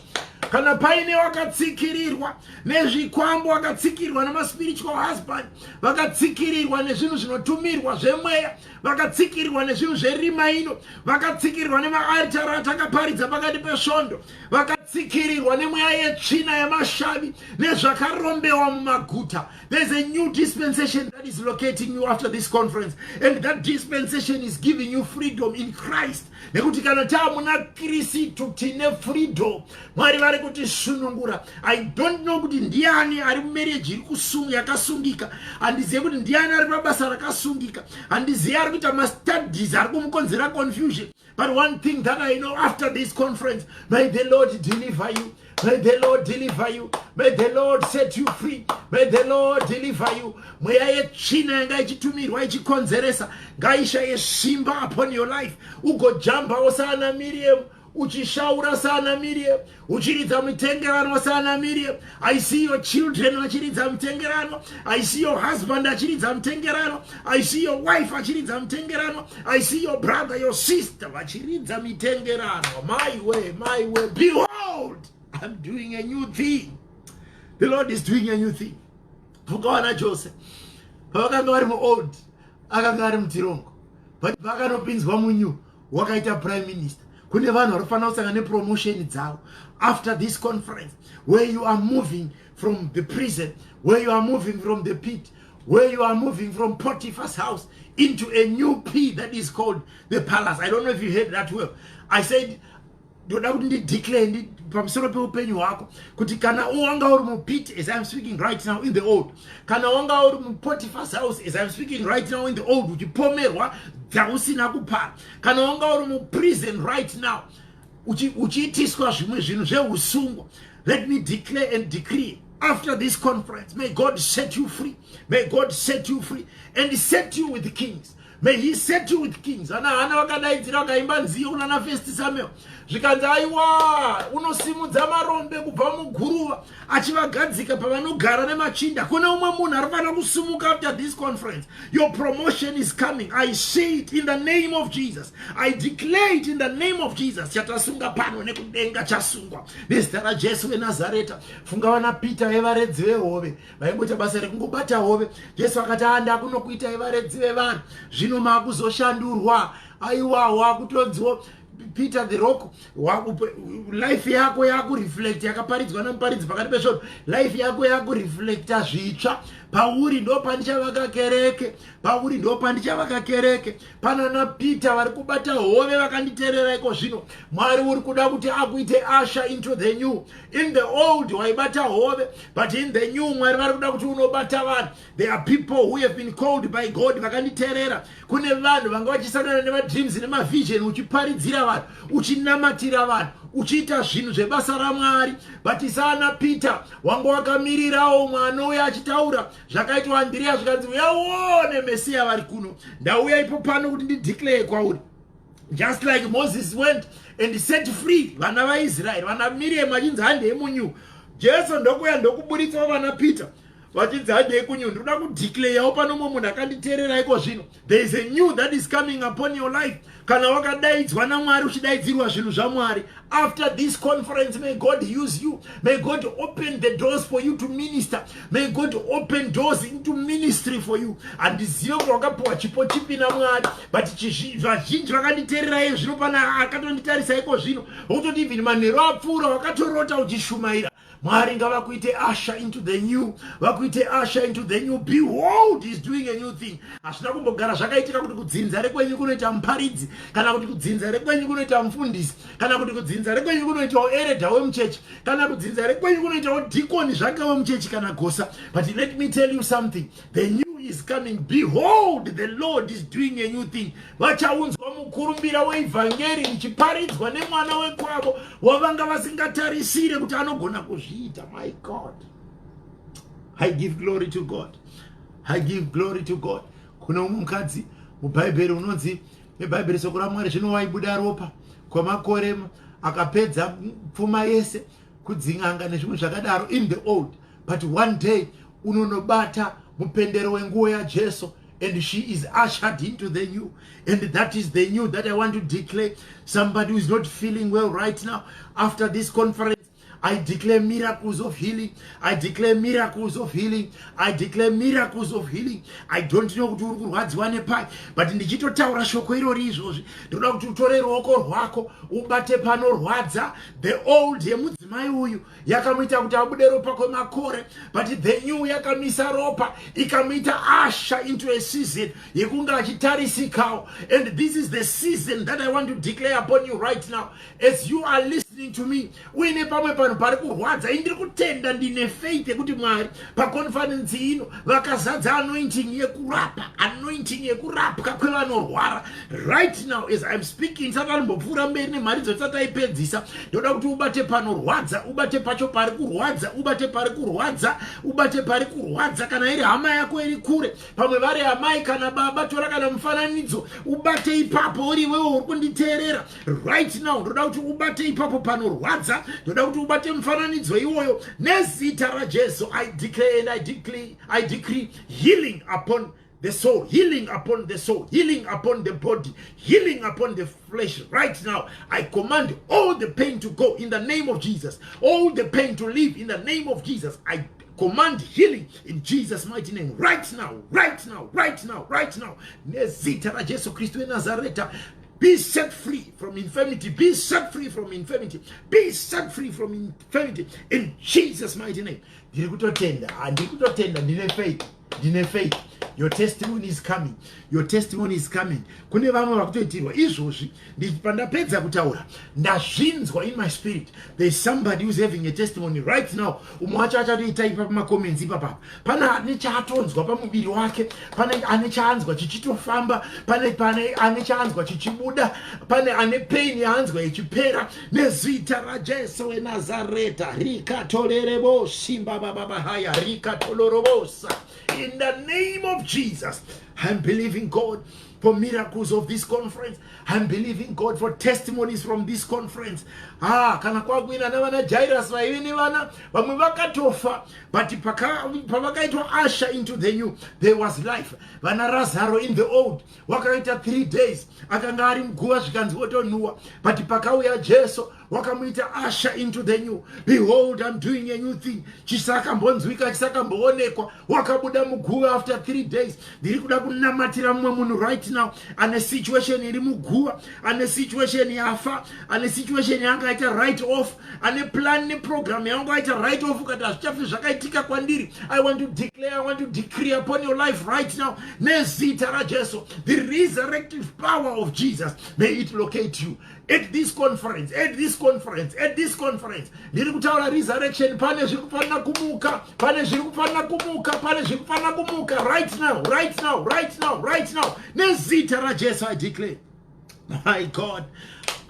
Speaker 2: Kana paine wakatsikirirwa nezvikwambo, wakatsikirirwa nemaspiritual husband, vakatsikirirwa nezvinhu zvinotumirwa zvemweya, vakatsikirirwa nezvinhu zverima ino, vakatsikirirwa nemaaritari atakaparidza pakati pesvondo, vakatsikirirwa nemweya yetsvina yemashavi nezvakarombewa mumaguta, there's a new dispensation that is locating you after this conference, and that dispensation is giving you freedom in Christ, nekuti kana taamuna Kristu tine freedom. Mwari vari kutisunungura. I don't know kuti ndiani ari mumarriage iri yakasungika. Handizive kuti ndiani ari pabasa rakasungika. Handizive ari kuita mastudies ari kumukonzera confusion. But one thing that I know, after this conference, may the Lord deliver you. May the Lord deliver you. May the Lord set you free. May the Lord deliver you. Mweya yetsvina yanga ichitumirwa ichikonzeresa ngaishaye simba upon your life. Ugojambawo saana Miriam, uchishaura saana Miriam, uchiridza mitengeranwa saana Miriam. I see your children vachiridza mutengeranwa. I see your husband achiridza mutengeranwa. I see your wife achiridza mutengeranwa. I see your brother, your sister vachiridza mitengeranwa. My way, my way. Behold, I'm doing a new thing. The Lord is doing a new thing. Mukawana Jose pavakanga vari muold, akanga ari mutirongo, but vakanopinzwa munew, wakaita prime minister. Kune vanhu vari kufanira kusangana nepromotion dzavo after this conference, where you are moving from the prison, where you are moving from the pit, where you are moving from Potiphar's house into a new p that is called the palace. I don't know if you heard that well. I said, ndoda kuti ndideclare pamusoro peupenyu hwako kuti kana wanga uri mupit, as I'm speaking right now, in the old, kana wanga uri muPotiphar's house, as I'm speaking right now, in the old, uchipomerwa dzausina kupara, kana wanga uri muprison right now, uchiitiswa zvimwe zvinhu zveusungwa, let me declare and decree, after this conference, may God set you free. May God set you free and set you with kings. May He set you with kings. Ana Hana vakadaidzira, vakaimba nziyo kunana First Samuel, zvikanzi, "Aiwa, unosimudza marombe kubva muguruva, achivagadzika pavanogara nemachinda." Kune umwe munhu ari fanira kusimuka after this conference. Your promotion is coming. I say it in the name of Jesus. I declare it in the name of Jesus. Chatasunga pano nekudenga chasungwa nezita raJesu weNazareta. Funga vana Peter, vevaredzi vehove, vaingoita basa rekungobata hove. Jesu akati, "Anda kunokuitai varedzi vevanhu." Zvino maakuzoshandurwa. Aiwa, wakutonziwo Peter the Rock. Life yako yakureflect yakaparidzwa namuparidzi pakati pesvondo. Life yako yakureflecta zvitsva. Pauri ndo pandichavaka kereke, pauri ndo pandichavaka kereke. Panana Peter vari kubata hove vakanditeerera iko zvino, Mwari uri kuda kuti akuite usher into the new. In the old waibata hove, but in the new Mwari vari kuda kuti unobata vanhu. There are people who have been called by God vakanditeerera. Kune vanhu vanga vachisangana nemadreams nemavision, uchiparidzira vanhu, uchinamatira vanhu, uchiita zvinhu zvebasa raMwari, but sana Peter wanga wakamirirawo mwana uyo achitaura zvakaitwa Andiriya, zvikanzi, "Uyaone Mesiya vari kuno." Ndauya ipo pano kuti ndideclare kwauri, just like Moses went and set free vana vaIsraeri, vana Miriam vachinzi, "Handei munew." Jesu ndokuya ndokuburitsawo vana Peter. Vachinzi handei kunew. Ndinoda kudeclarewo pano mumwe munhu akanditeerera iko zvino. There is a new that is coming upon your life. Kana wakadaidzwa naMwari, uchidaidzirwa zvinhu zvaMwari, after this conference, may God use you. May God open the doors for you to minister. May God open doors into ministry for you. Handizive kuti wakapiwa chipo chipi naMwari, but vazhinji vakanditeerera zvino, pana akatonditarisa iko zvino, wokutoti even manheru apfuura wakatorota uchishumaira. Mwari ngavakuite usher into the new, vakuite usher into the new. Behold, is doing a new thing. Hazvina kumbogara zvakaitika kuti kudzinza rekwenyu kunoita muparidzi, kana kuti kudzinza rekwenyu kunoita mufundisi, kana kuti kudzinza rekwenyu kunoitawo elder wemuchechi, kana kudzinza rekwenyu kunoitawo dhikoni zvake wemuchechi, kana gosa. But let me tell you something: the new is coming. Behold, the Lord is doing a new thing. Vachaunzwa mukurumbira weivhangeri richiparidzwa nemwana wekwavo wavanga vasingatarisire kuti anogona kuzviita. My God, I give glory to God. I give glory to God. Kune umwe mukadzi mubhaibheri unonzi nebhaibheri, soko raMwari, zvino waibuda ropa kwamakore, akapedza pfuma yese kudzin'anga nezvimwe zvakadaro in the old. But one day unonobata mupendero wenguo yaJesu and she is ushered into the new. And that is the new that I want to declare. Somebody who is not feeling well right now, after this conference, I declare miracles of healing. I declare miracles of healing. I declare miracles of healing. I don't know kuti uri kurwadziwa nepai, but ndichitotaura shoko irori izvozvi, ndoda kuti utore ruoko rwako ubate panorwadza. The old yemudzimai uyu yakamuita kuti abude ropa kwemakore, but the new yakamisa ropa, ikamuita usher into a season yekunge achitarisikawo. And this is the season that I want to declare upon you right now as you are listening to me. Uine pamwe panhu pari kurwadza, ini ndiri kutenda, ndine faith yekuti Mwari paconference ino vakazadza anointing yekurapa, anointing yekurapwa kwevanorwara. Right now as I'm speaking, sati anombopfuura mberi nemharidzo, tisati aipedzisa, ndoda kuti ubate panorwadza, ubate pacho pari kurwadza, ubate pari kurwadza, ubate pari kurwadza. Kana iri hama yako iri kure, pamwe vari amai kana baba, tora kana mufananidzo ubate ipapo. Uri iwewe uri kunditeerera right now, ndoda kuti ubate ipapo panorwadza, ndoda kuti ubate mufananidzo iwoyo. Nezita raJesu, I declare and I decree healing upon the soul, healing upon the soul, healing upon the body, healing upon the flesh. Right now, I command all the pain to go in the name of Jesus, all the pain to leave in the name of Jesus. I command healing in Jesus' mighty name right now, right now, right now, right now. Nezita raJesu Kristu weNazareta, be set free from infirmity. Be set free from infirmity. Be set free from infirmity in Jesus' mighty name. Ndiri kutotenda, handiri kutotenda, ndine faith, ndine faith. Your testimony is coming. Your testimony is coming. Kune vamwe vakutoitirwa izvozvi. Pandapedza kutaura, ndazvinzwa in my spirit, there is somebody who's having a testimony right now. Umwe wacho achatoita ipa pamacomments ipapapa. Pane ane chaatonzwa pamuviri wake, pane ane chaanzwa chichitofamba, pane ane chaanzwa chichibuda, pane ane pain yaanzwa ichipera. Nezita raJesu weNazareta, rikatolerebo simba bababahaya rikatolorobosa. In the name of Jesus, I'm believing God for miracles of this conference. I'm believing God for testimonies from this conference. Ah, kana kwakuina navana Jairus vaive nevana vamwe vakatofa, but pavakaitwa usher into the new, there was life. Vana Razaro in the old wakaita 3 days akanga ari muguva, zvikanzi wotonhuwa, but pakauya Jesu wakamuita usher into the new. Behold, I'm doing a new thing. Chisakambonzwika, chisakamboonekwa. Wakabuda muguva after 3 days. Ndiri kuda kunamatira mumwe munhu right now ane situation iri muguva, ane situation yafa, ane situation yaanga aita write off, ane plan neprogram yaanga aita write off, ukati hazvichafi zvakaitika kwandiri. I want to declare, I want to decree upon your life right now, nezita raJesu, the resurrective power of Jesus, may it locate you at this conference, at this conference, at this conference. Ndiri kutaura resurrection. Pane zviri kufanira kumuka, pane zviri kufanira kumuka, pane zviri kufanira kumuka right now, right now, right now, right now. Nezita raJesu, I declare. My God,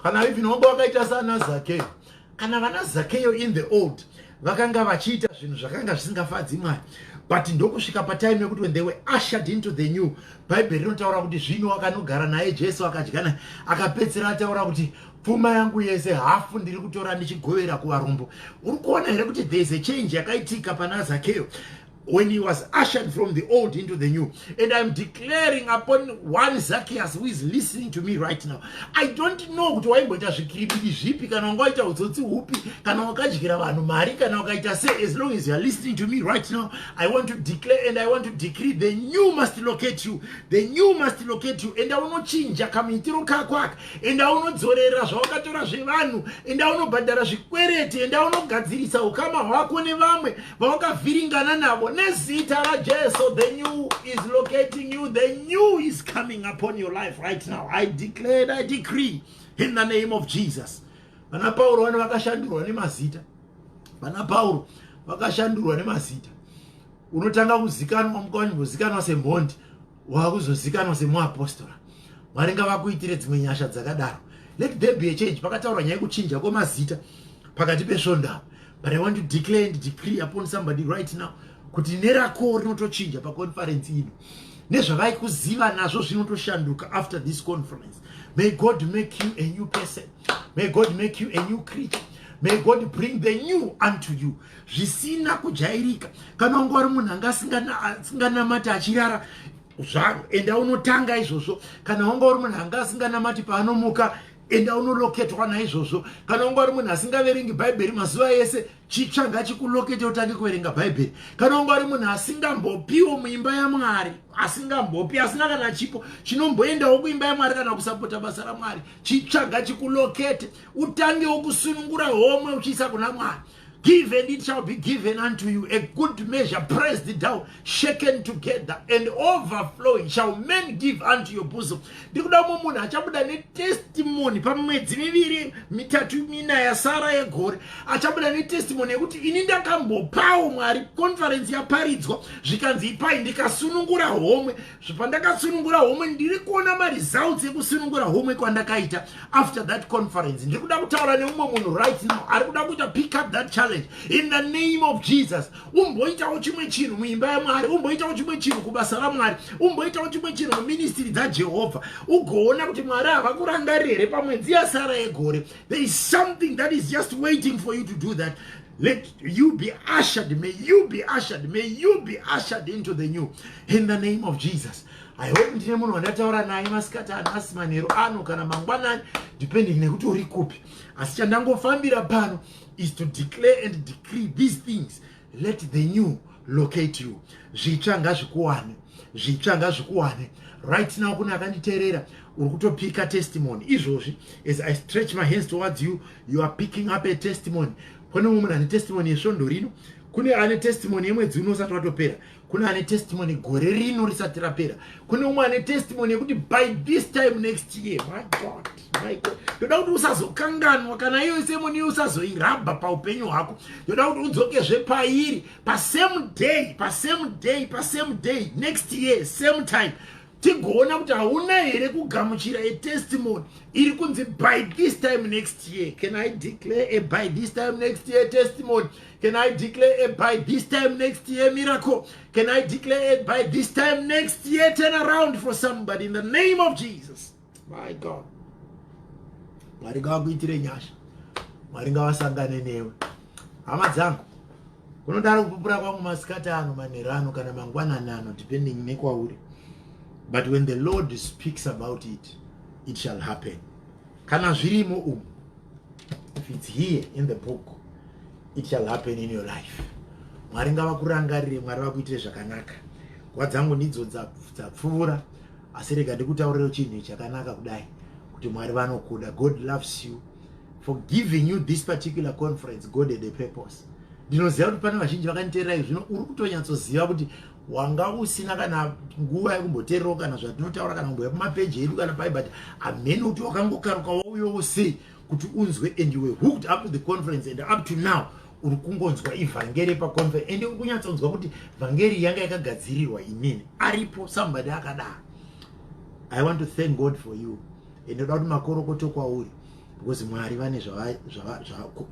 Speaker 2: kana even wanga wakaita sana Zakeyo, kana vana Zakeyo in the old vakanga vachiita zvinhu zvakanga zvisingafadzi Mwari, but ndokusvika patime yekuti when they were ushered into the new, Bhaibheri rinotaura kuti zvino wakanogara naye Jesu, akadya naye, akapedzisira ataura kuti pfuma yangu yese hafu ndiri kutora ndichigovera kuvarombo. Uri kuona here kuti there is a change yakaitika pana Zakeyo? When he was ushered from the old into the new. And I'm declaring upon one Zacchaeus who is listening to me right now. I don't know kuti waimboita zvikiribidi zvipi, kana wanga waita utsotsi hupi, kana wakadyira vanhu mari, kana wakaita sei. As long as you are listening to me right now, I want to declare and I want to decree, the new must locate you. The new must locate you. Enda unochinja kamuitiro kako aka, enda unodzorera zvawakatora zvevanhu, enda unobhadhara zvikwereti, enda unogadzirisa ukama hwako nevamwe vawakavhiringana navo. Nezita raJesu, the new is locating you. The new is coming upon your life right now. I declare and I decree in the name of Jesus. Vana Pauro vano vakashandurwa nemazita. Vana Pauro vakashandurwa nemazita. Unotanga kuzikanwa, mukawanimbozikanwa semhondi, wakuzozikanwa semuapostora. Mwari ngavakuitire dzimwe nyasha dzakadaro. Let there be a change. Pakataurwa nyaya yekuchinja kwemazita pakati pesvondo, but I want to declare and decree upon somebody right now kuti nerako rinotochinja paconference ino, nezvavaikuziva nazvo zvinotoshanduka after this conference. May God make you a new person. May God make you a new creature. May God bring the new unto you, zvisina kujairika. Kana wanga uri munhu anga asinganamati achirara zvaro, enda unotanga izvozvo. Kana wanga uri munhu anga asinganamati paanomuka, enda unoloketwa naizvozvo. Kana wanga uri munhu asingaverengi Bhaibheri mazuva ese, chitsva ngachikulokete, utange kuverenga Bhaibheri. Kana wanga uri munhu asingambopiwo muimba yaMwari, asingambopi, asina kana chipo chinomboendawo kuimba yaMwari kana kusapota basa raMwari, chitsva ngachikulokete, utangewo kusunungura homwe uchiisa kuna Mwari. Give and it shall be given unto you. A good measure, pressed down, shaken together, and overflowing shall men give unto your bosom. Ndikuda mumwe munhu achabuda netestimony pamwedzi 2, 3, 4 yasara yegore, achabuda netestimony yekuti ini ndakambopawo Mwari. Conference yaparidzwa, zvikanzi ipai, ndikasunungura homwe. Pandakasunungura homwe, ndiri kuona maresults ekusunungura homwe kwandakaita after that conference. Ndiri kuda kutaura neumwe munhu right now ari kuda kuita pick up that challenge in the name of Jesus. Umboitawo chimwe chinhu muimba yaMwari, umboitawo chimwe chinhu kubasa raMwari, umboitawo chimwe chinhu muministry dzaJehovha, ugoona kuti Mwari havakurangariri here pamwedzi yasara yegore. There is something that is just waiting for you to do that. Let you be ushered. May you be ushered. May you be ushered into the new in the name of Jesus. I hope ndine munhu wandataura naye masikati anhasi, manheru ano, kana mangwanani, depending nekuti uri kupi. Asi chandangofambira pano is to declare and decree these things. Let the new locate you. Zvitsva ngazvikuwane, zvitsva ngazvikuwane right now. Kune akanditeerera uri kutopika testimony izvozvi. As I stretch my hands towards you, you are picking up a testimony. Kune mumwe munhu ane testimony yesvondo rino, kune ane testimony yemwedzi uno usati watopera, kune ane testimony gore rino risati rapera, kune umwe ane testimony yekuti by this time next year. My God, my God, ndoda kuti usazokanganwa kana iyo sermon iyo, usazoirabha paupenyu hwako. Ndoda kuti udzokezve pairi pasame day, pasame day, pasame day next year, same time, tigoona kuti hauna here kugamuchira atestimony iri kunzi by this time next year. Can I declare a by this time next year testimony? Can I declare a by this time next year miracle? Can I declare it by this time next year turn around for somebody in the name of Jesus? My God, Mwari ngavakuitire nyasha, Mwari ngavasangane newe. Hama dzangu, kunodaro kupupura kwangu masikati ano, manheru ano, kana mangwanani ano, depending nekwauri. But when the Lord speaks about it, it shall happen. Kana zvirimo umu, if it's here in the book, it shall happen in your life. Mwari ngavakurangarire, Mwari vakuitire zvakanaka. Nguva dzangu ndidzo dzapfuura, asi rega ndikutaurire chinhu chakanaka kudai, kuti Mwari vanokuda. God loves you. For giving you this particular conference, God had a purpose. Ndinoziva kuti pane vazhinji vakanditeererai zvino, uri kutonyatsoziva kuti wanga usina kana nguva yekumboteererawo kana zvatinotaura, kana kumboya kumapeji edu kana pai, but hamene kuti wakangokaruka wauyowo sei kuti unzwe, and you were hooked up to the conference, and up to now uri kungonzwa ivhangeri paconference, and uri kunyatsonzwa kuti vhangeri yanga yakagadzirirwa inini. Aripo somebody akadaro. I want to thank God for you, and ndoda kuti makorokoto kwauri, because Mwari vane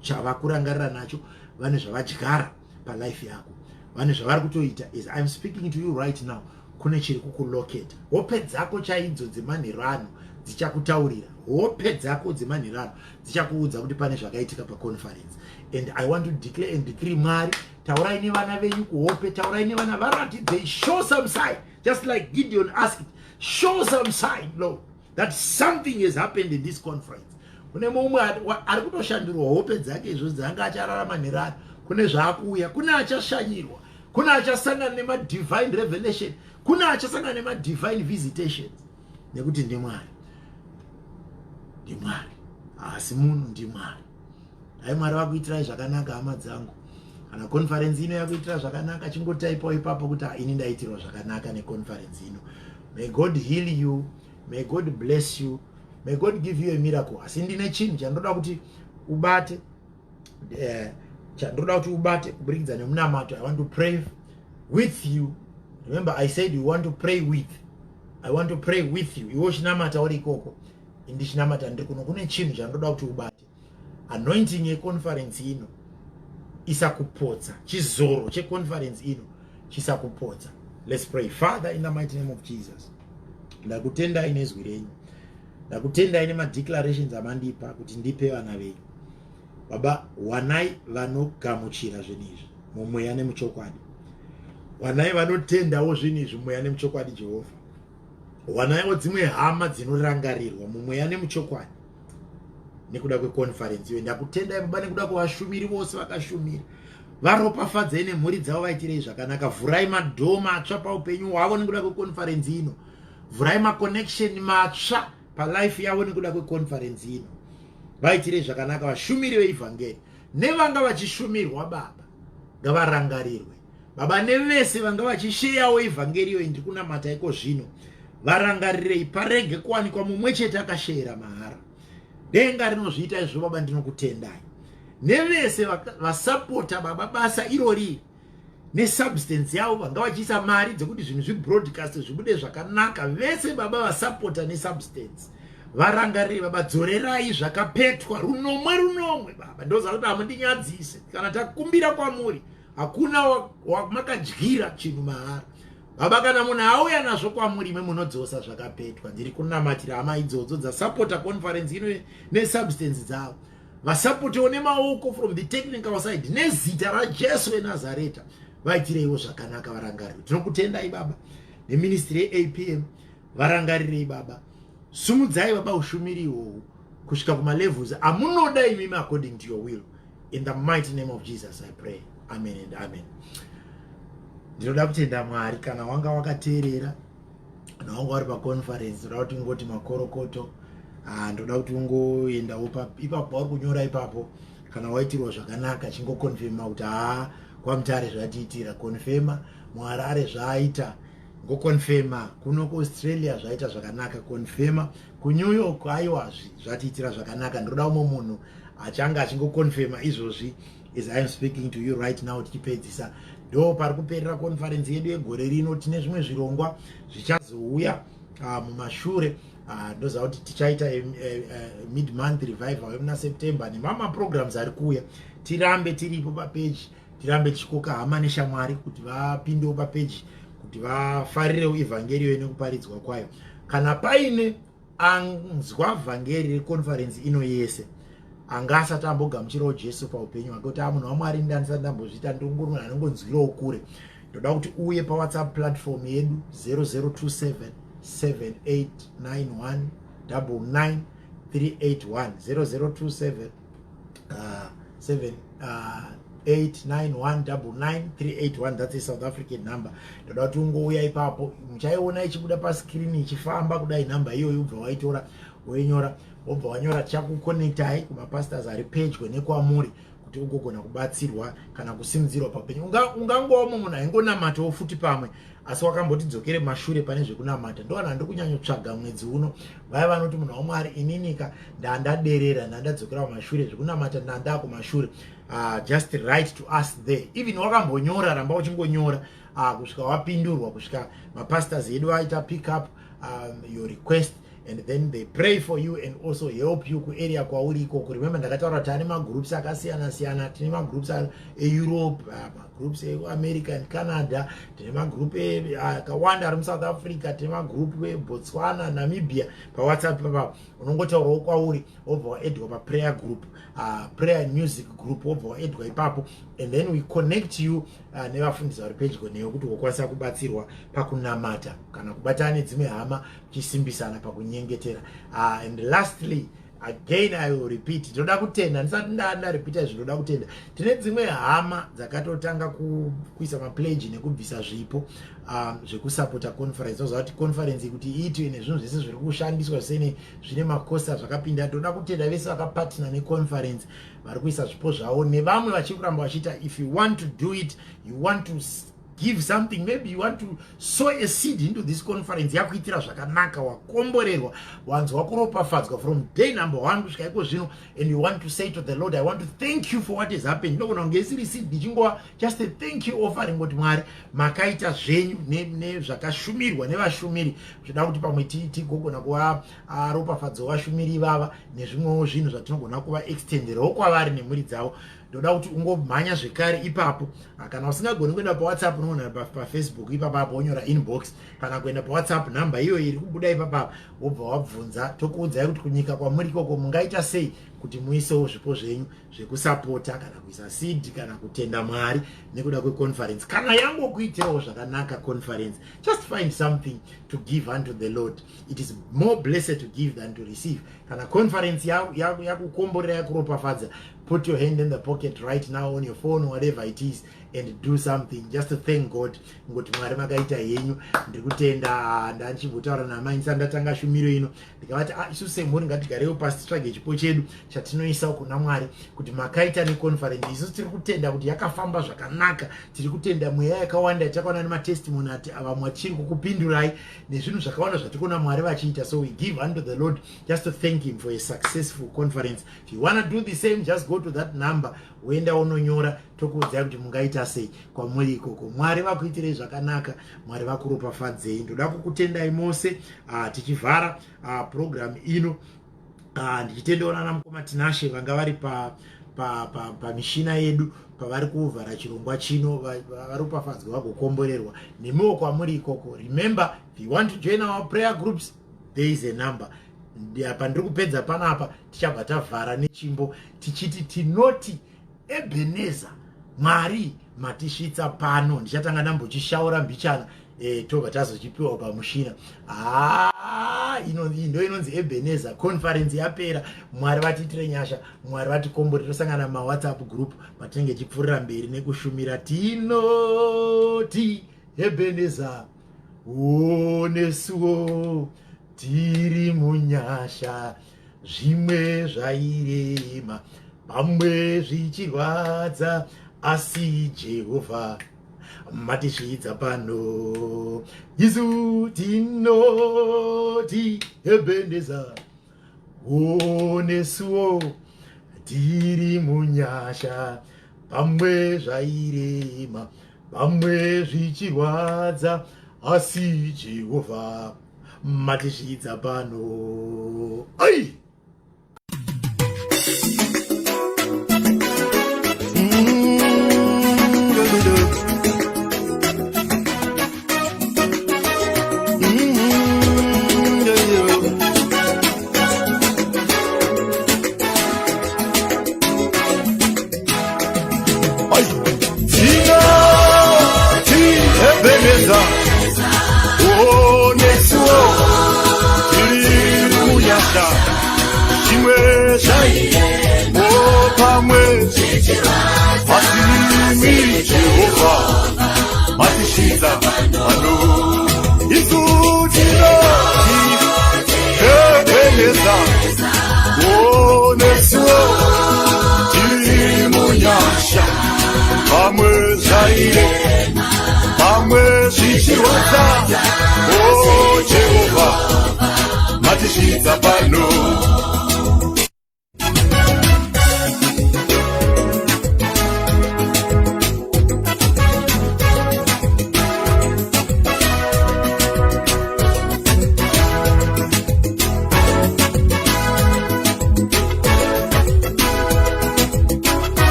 Speaker 2: chavakurangarira nacho, vane zvavadyara palife yako, vane zvavari kutoita. As I'm speaking to you right now, kune chiri kukuloketa. Hope dzako chaidzo dzemanheru ano Dzichakutaurira hope dzako dzemanherano, dzichakuudza kuti pane zvakaitika paconference. And I want to declare and decree, Mwari, taurai nevana venyu kuhope, taurai nevana, varatidzei, show some sign, just like Gideon asked, "Show some sign, Lord, that something has happened in this conference." Kune mumwe ari kutoshandurwa hope dzake izvo dzanga achararama nerano. Kune zvaakuuya, kune achashanyirwa, kune achasangana nemadivine revelation, kune achasangana nemadivine visitations, nekuti ndiMwari, ndiMwari, haasi munhu, ndiMwari. Dai Mwari vakuitirai zvakanaka, hama dzangu. Kana conference ino yakuitira zvakanaka, chingotaipawo ipapo kuti, "Ini ndaitirwa zvakanaka neconference ino." May God heal you, may God bless you, may God give you a miracle. Asi ndine chinhu chandoda kuti ubate, chandoda kuti ubate kuburikidza nemunamato. I want to pray with you. Remember, I said you want to pray with, I want to pray with you. Iwe uchinamata uri ikoko, indichinamata ndiri kuno. Kune chinhu chandoda kuti ubate. Anointing yeconference ino isakupotsa, chizoro checonference ino chisakupotsa. Let's pray. Father, in the mighty name of Jesus, ndakutendai nezwi renyu, ndakutendai nemadeclarations amandipa kuti ndipe vana venyu. Baba, wanai vanogamuchira zvinhu izvi mumweya nemuchokwadi, wanai vanotendawo zvinhu izvi mumweya nemuchokwadi. Jehovha, wanaiwo dzimwe hama dzinorangarirwa mumweya nemuchokwadi nekuda kweconference iyo. Ndakutendai, Baba, nekuda kwevashumiri vose vakashumira. Varopafadzei nemhuri dzavo, vaitirei zvakanaka. Vhurai madoor matsva paupenyu hwavo nekuda kweconference ino. Vhurai maconnection matsva palife yavo nekuda kweconference ino. Vaitirei zvakanaka vashumiri veivhangeri nevanga vachishumirwa. Baba, ngavarangarirwe. Baba, nevese vanga vachisheyawo ivhangeri iyoyi, ndiri kunamata iko zvino, varangarirei, parege kuwanikwa mumwe chete akasheyera mahara. Denga rinozviita izvo. Baba, ndinokutendai nevese vasapota, Baba, basa irori nesubstance yavo, vanga vachiisa mari dzekuti zvinhu zvibroadcast zvibude zvakanaka. Vese, Baba, vasapota nesubstance, varangarire. Baba, dzorerai zvakapetwa runomwe runomwe. Baba, ndoziva kuti hamundinyadzise. Kana takumbira kwamuri, hakuna wamakadyira chinhu mahara. Baba, kana munhu auya nazvo kwamuri, ime munodzosa zvakapetwa. Ndiri kunamatira hama idzodzo dzasapota conference ino nesubstance dzavo, vasapotewo nemaoko from the technical side. Nezita raJesu weNazareta, vaitireiwo zvakanaka, varangarirwe. Tinokutendai, Baba, neministry yeAPM. Varangarirei, Baba. Sumudzai, Baba, ushumiri ihwohwu kusvika kumalevels amunoda imimi, according to your will. In the mighty name of Jesus I pray, amen and amen. Ndinoda kutenda Mwari. Kana wanga wakateerera, kana wanga uri paconference, ndoda kuti ungoti makorokoto. Ah, ndoda kuti ungoendawo ipapo pauri kunyora ipapo. Kana waitirwa zvakanaka, chingoconfirma kuti, "Haa, kwaMutare zvatiitira." Confirma muHarare zvaaita, ngoconfirma kuno kuAustralia zvaita zvakanaka, confirma kuNew York, aiwa, zvatiitira zvakanaka. Ndoda umwe munhu achange achingoconfirma izvozvi as I am speaking to you right now. Tichipedzisa, ndo pari kuperera conference yedu yegore rino. Tine zvimwe zvirongwa zvichazouya mumashure. Ndoziva kuti tichaita mid month revival yemuna September nemamwe maprograms ari kuuya. Tirambe tiripo papeji, tirambe tichikoka hama neshamwari kuti vapindewo papeji, kuti vafarirewo ivhangeri nekuparidzwa kwayo. Kana paine anzwa vhangeri reconference ino yese, anga asati ambogamuchirawo Jesu paupenyu hwake, kuti, "Munhu waMwari, ndandisati ndambozviita, ndongori munhu anongonzwirawo kure," ndoda kuti uye paWhatsApp platform yedu, 0027 7891 99 381, 0027 7 891 99381. That's a South African number. Ndoda kuti ungouya ipapo. Muchaiona ichibuda pascreen ichifamba kudai nhamba iyoyo. Ubva waitora, woinyora, wobva wanyora. Tichakuconnectai kumapastors ari pedyo nekwamuri kuti ugogona kubatsirwa kana kusimudzirwa paupenyu. Ungangowo munhu aingonamatawo futi pamwe, asi wakamboti dzokere mashure pane zvekunamata. Ndo vanhu vandiri kunyanyotsvaga mwedzi uno, vaya vanoti, "Munhu waMwari, ininika ndandaderera, ndandadzokera kumashure zvekunamata, ndandaa kumashure." Just write to us there. Even wakambonyora, ramba uchingonyora kusvika wapindurwa, kusvika mapastors edu aita pick up your request and then they pray for you and also help you kuarea kwauri ikoko. Remember, ndakataura kuti ane magroups akasiyana siyana. Tine magroups eEurope, magroups ekuAmerica and Canada, tine magroup akawanda ari muSouth Africa, tine magroup eBotswana, Namibia. PaWhatsApp ipapapo unongotaurawo kwauri, wobva waedwa paprayer group, prayer music group, wobva waedwa ipapo, and then we connect you nevafundisi vari pedyo newe kuti wokwanisa kubatsirwa pakunamata kana kubatana nedzimwe hama uchisimbisana pakunyengetera. And lastly, again I will repeat, ndinoda kutenda, ndisati ndarepita izvi, ndinoda kutenda tine dzimwe hama dzakatotanga kuisa mapledge nekubvisa zvipo zvekusapota conference. Oziva kuti conference kuti iitwe nezvinhu zvese zviri kushandiswa zvese zvine makosta zvakapinda. Ndoda kutenda vese vakapartner neconference vari kuisa zvipo zvavo, nevamwe vachiri kuramba vachiita. If you want to do it, you want to give something, maybe you want to sow a seed into this conference, yakuitira zvakanaka, wakomborerwa, wanzwa kuropafadzwa from day number one kusvika iko zvino, and you want to say to the Lord, "I want to thank you for what has happened," inogona kunge isiri seed, ichingova just a thank you offering, kuti Mwari makaita zvenyu nezvakashumirwa nevashumiri, zvoda kuti pamwe tigogona kuva ropafadzo vashumiri ivava nezvimwewo zvinhu zvatinogona kuva extenderawo kwavari nemhuri dzavo. Ndoda kuti ungomhanya zvekare ipapo. Kana usingagoni kuenda paWhatsApp, unoona paFacebook ipapapo, wonyora inbox kana kuenda paWhatsApp number iyo iri kubuda ipapapa, wobva wabvunza, tokuudzai kuti kunyika kwamuri ikoko mungaita sei kuti muisewo zvipo zvenyu zvekusapota kana kuisa seed kana kutenda Mwari nekuda kweconference. Kana yangokuitirawo zvakanaka conference, just find something to give unto the Lord. It is more blessed to give than to receive. Kana conference yakukomborera, yakuropafadza, put your hand in the pocket right now on your phone, whatever it is, and do something just to thank God, ngoti Mwari makaita henyu, ndiri kutenda. Ndanchimbotaura namai ndisati ndatanga shumiro ino, ndikavati, ah, isu semhuri ngatigarewo pasi titsvage chipo chedu chatinoisa kuna Mwari kuti makaita neconference. Isusu tiri kutenda kuti yakafamba zvakanaka, tiri kutenda mweya yakawanda yatakaona nematestimony ati vamwe vachiri kukupindurai nezvinhu zvakawanda zvatiri kuona Mwari vachiita. So we give unto the Lord just to thank him for a successful conference. If you want to do the same, just go to that number, woenda unonyora, tokuudzai kuti mungaita sei kwamuri ikoko. Mwari vakuitirei zvakanaka, Mwari vakuropafadzei. Ndoda kukutendai mose tichivhara program ino, ndichitendeona namukoma Tinashe vanga vari pamishina pa, pa, pa yedu pavari kuvhara chirongwa chino. Varopafadzwa, vagokomborerwa nemiwo kwamuri ikoko. Remember, if you want to join our prayer groups, there is a number. Pandiri kupedza panapa, tichabva tavhara nechimbo tichiti tinoti Ebeneza, Mwari matisvitsa pano. Ndichatanga ndambochishaura mbichana, tobva tazochipiwa pamushina. Haa, ndo inonzi Ebeneza. Conference yapera, Mwari vatiitire nyasha, Mwari vatikombore. Tosangana mumawhatsapp group patinenge tichipfuurira mberi nekushumira. Tinoti Ebeneza, onesuwo tiri munyasha, zvimwe zvairema, pamwe zvichirwadza, asi Jehovha matisvidza pano. Isu tinoti Ebeneza, onesuwo tiri munyasha, pamwe zvairema, pamwe zvichirwadza, asi Jehovha matisvidza pano. Ai!
Speaker 1: Ebeneza, onesuwo tiri munyasha, zvimwe zvaimo pamwe, asi imi Jehovha matisvidza pano. Isu tinoti Ebeneza, onesuwo tiri munyasha, pamwe zvaire, pamwe zvichirwadza, o Jehovha matisvidza pano.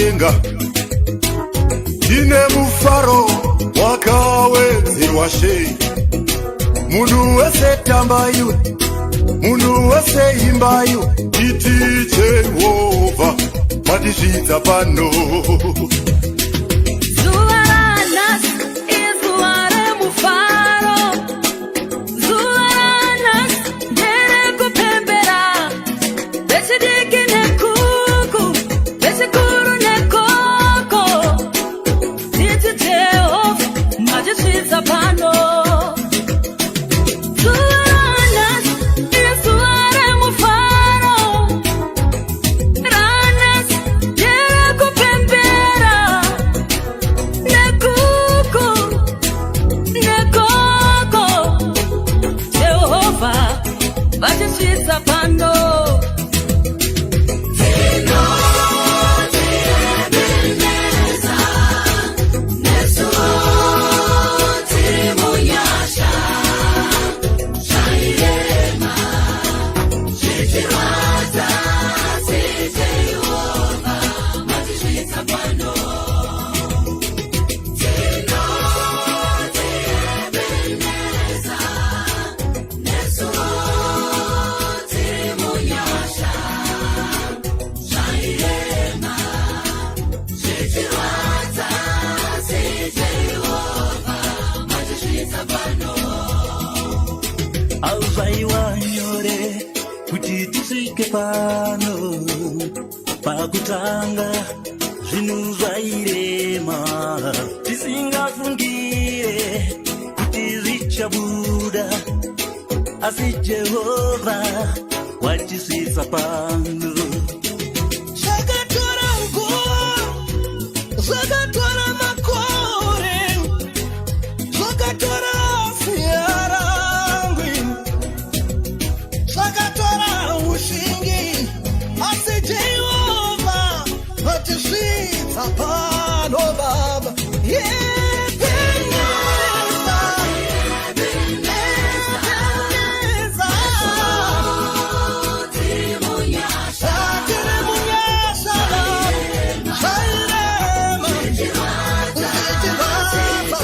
Speaker 1: kudenga. Tine mufaro wakawedzerwa she. Munhu wese tamba iwe, munhu wese imba iwe, iti Jehovha matisvitsa pano.
Speaker 3: Zuva ranhasi izuva remufaro. Zuva ranhasi nderekupembera. Vechidiki nekuku, vechikuru nekoko. Titi Jehovha matisvitsa pano. Zuva ranhasi izuva remufaro. Ranhasi nderekupembera. Nekuku, nekoko. Jehovha vatisvitsa pano.
Speaker 4: Hazvaiva nyore kuti tisvike pano. Pakutanga zvinhu zvairema, tisingafungire kuti zvichabuda, asi Jehovha watisvitsa pano.
Speaker 5: Zvakatora nguva, zvakatora makore, zvakatora siyarangwi, zvakatora ushingi, asi Jehovha vatisvitsa pano, Baba. Ebeneza, Ebeneza, tiri munyasha, zvairema zvichirwadza. Ebeneza, Ebeneza.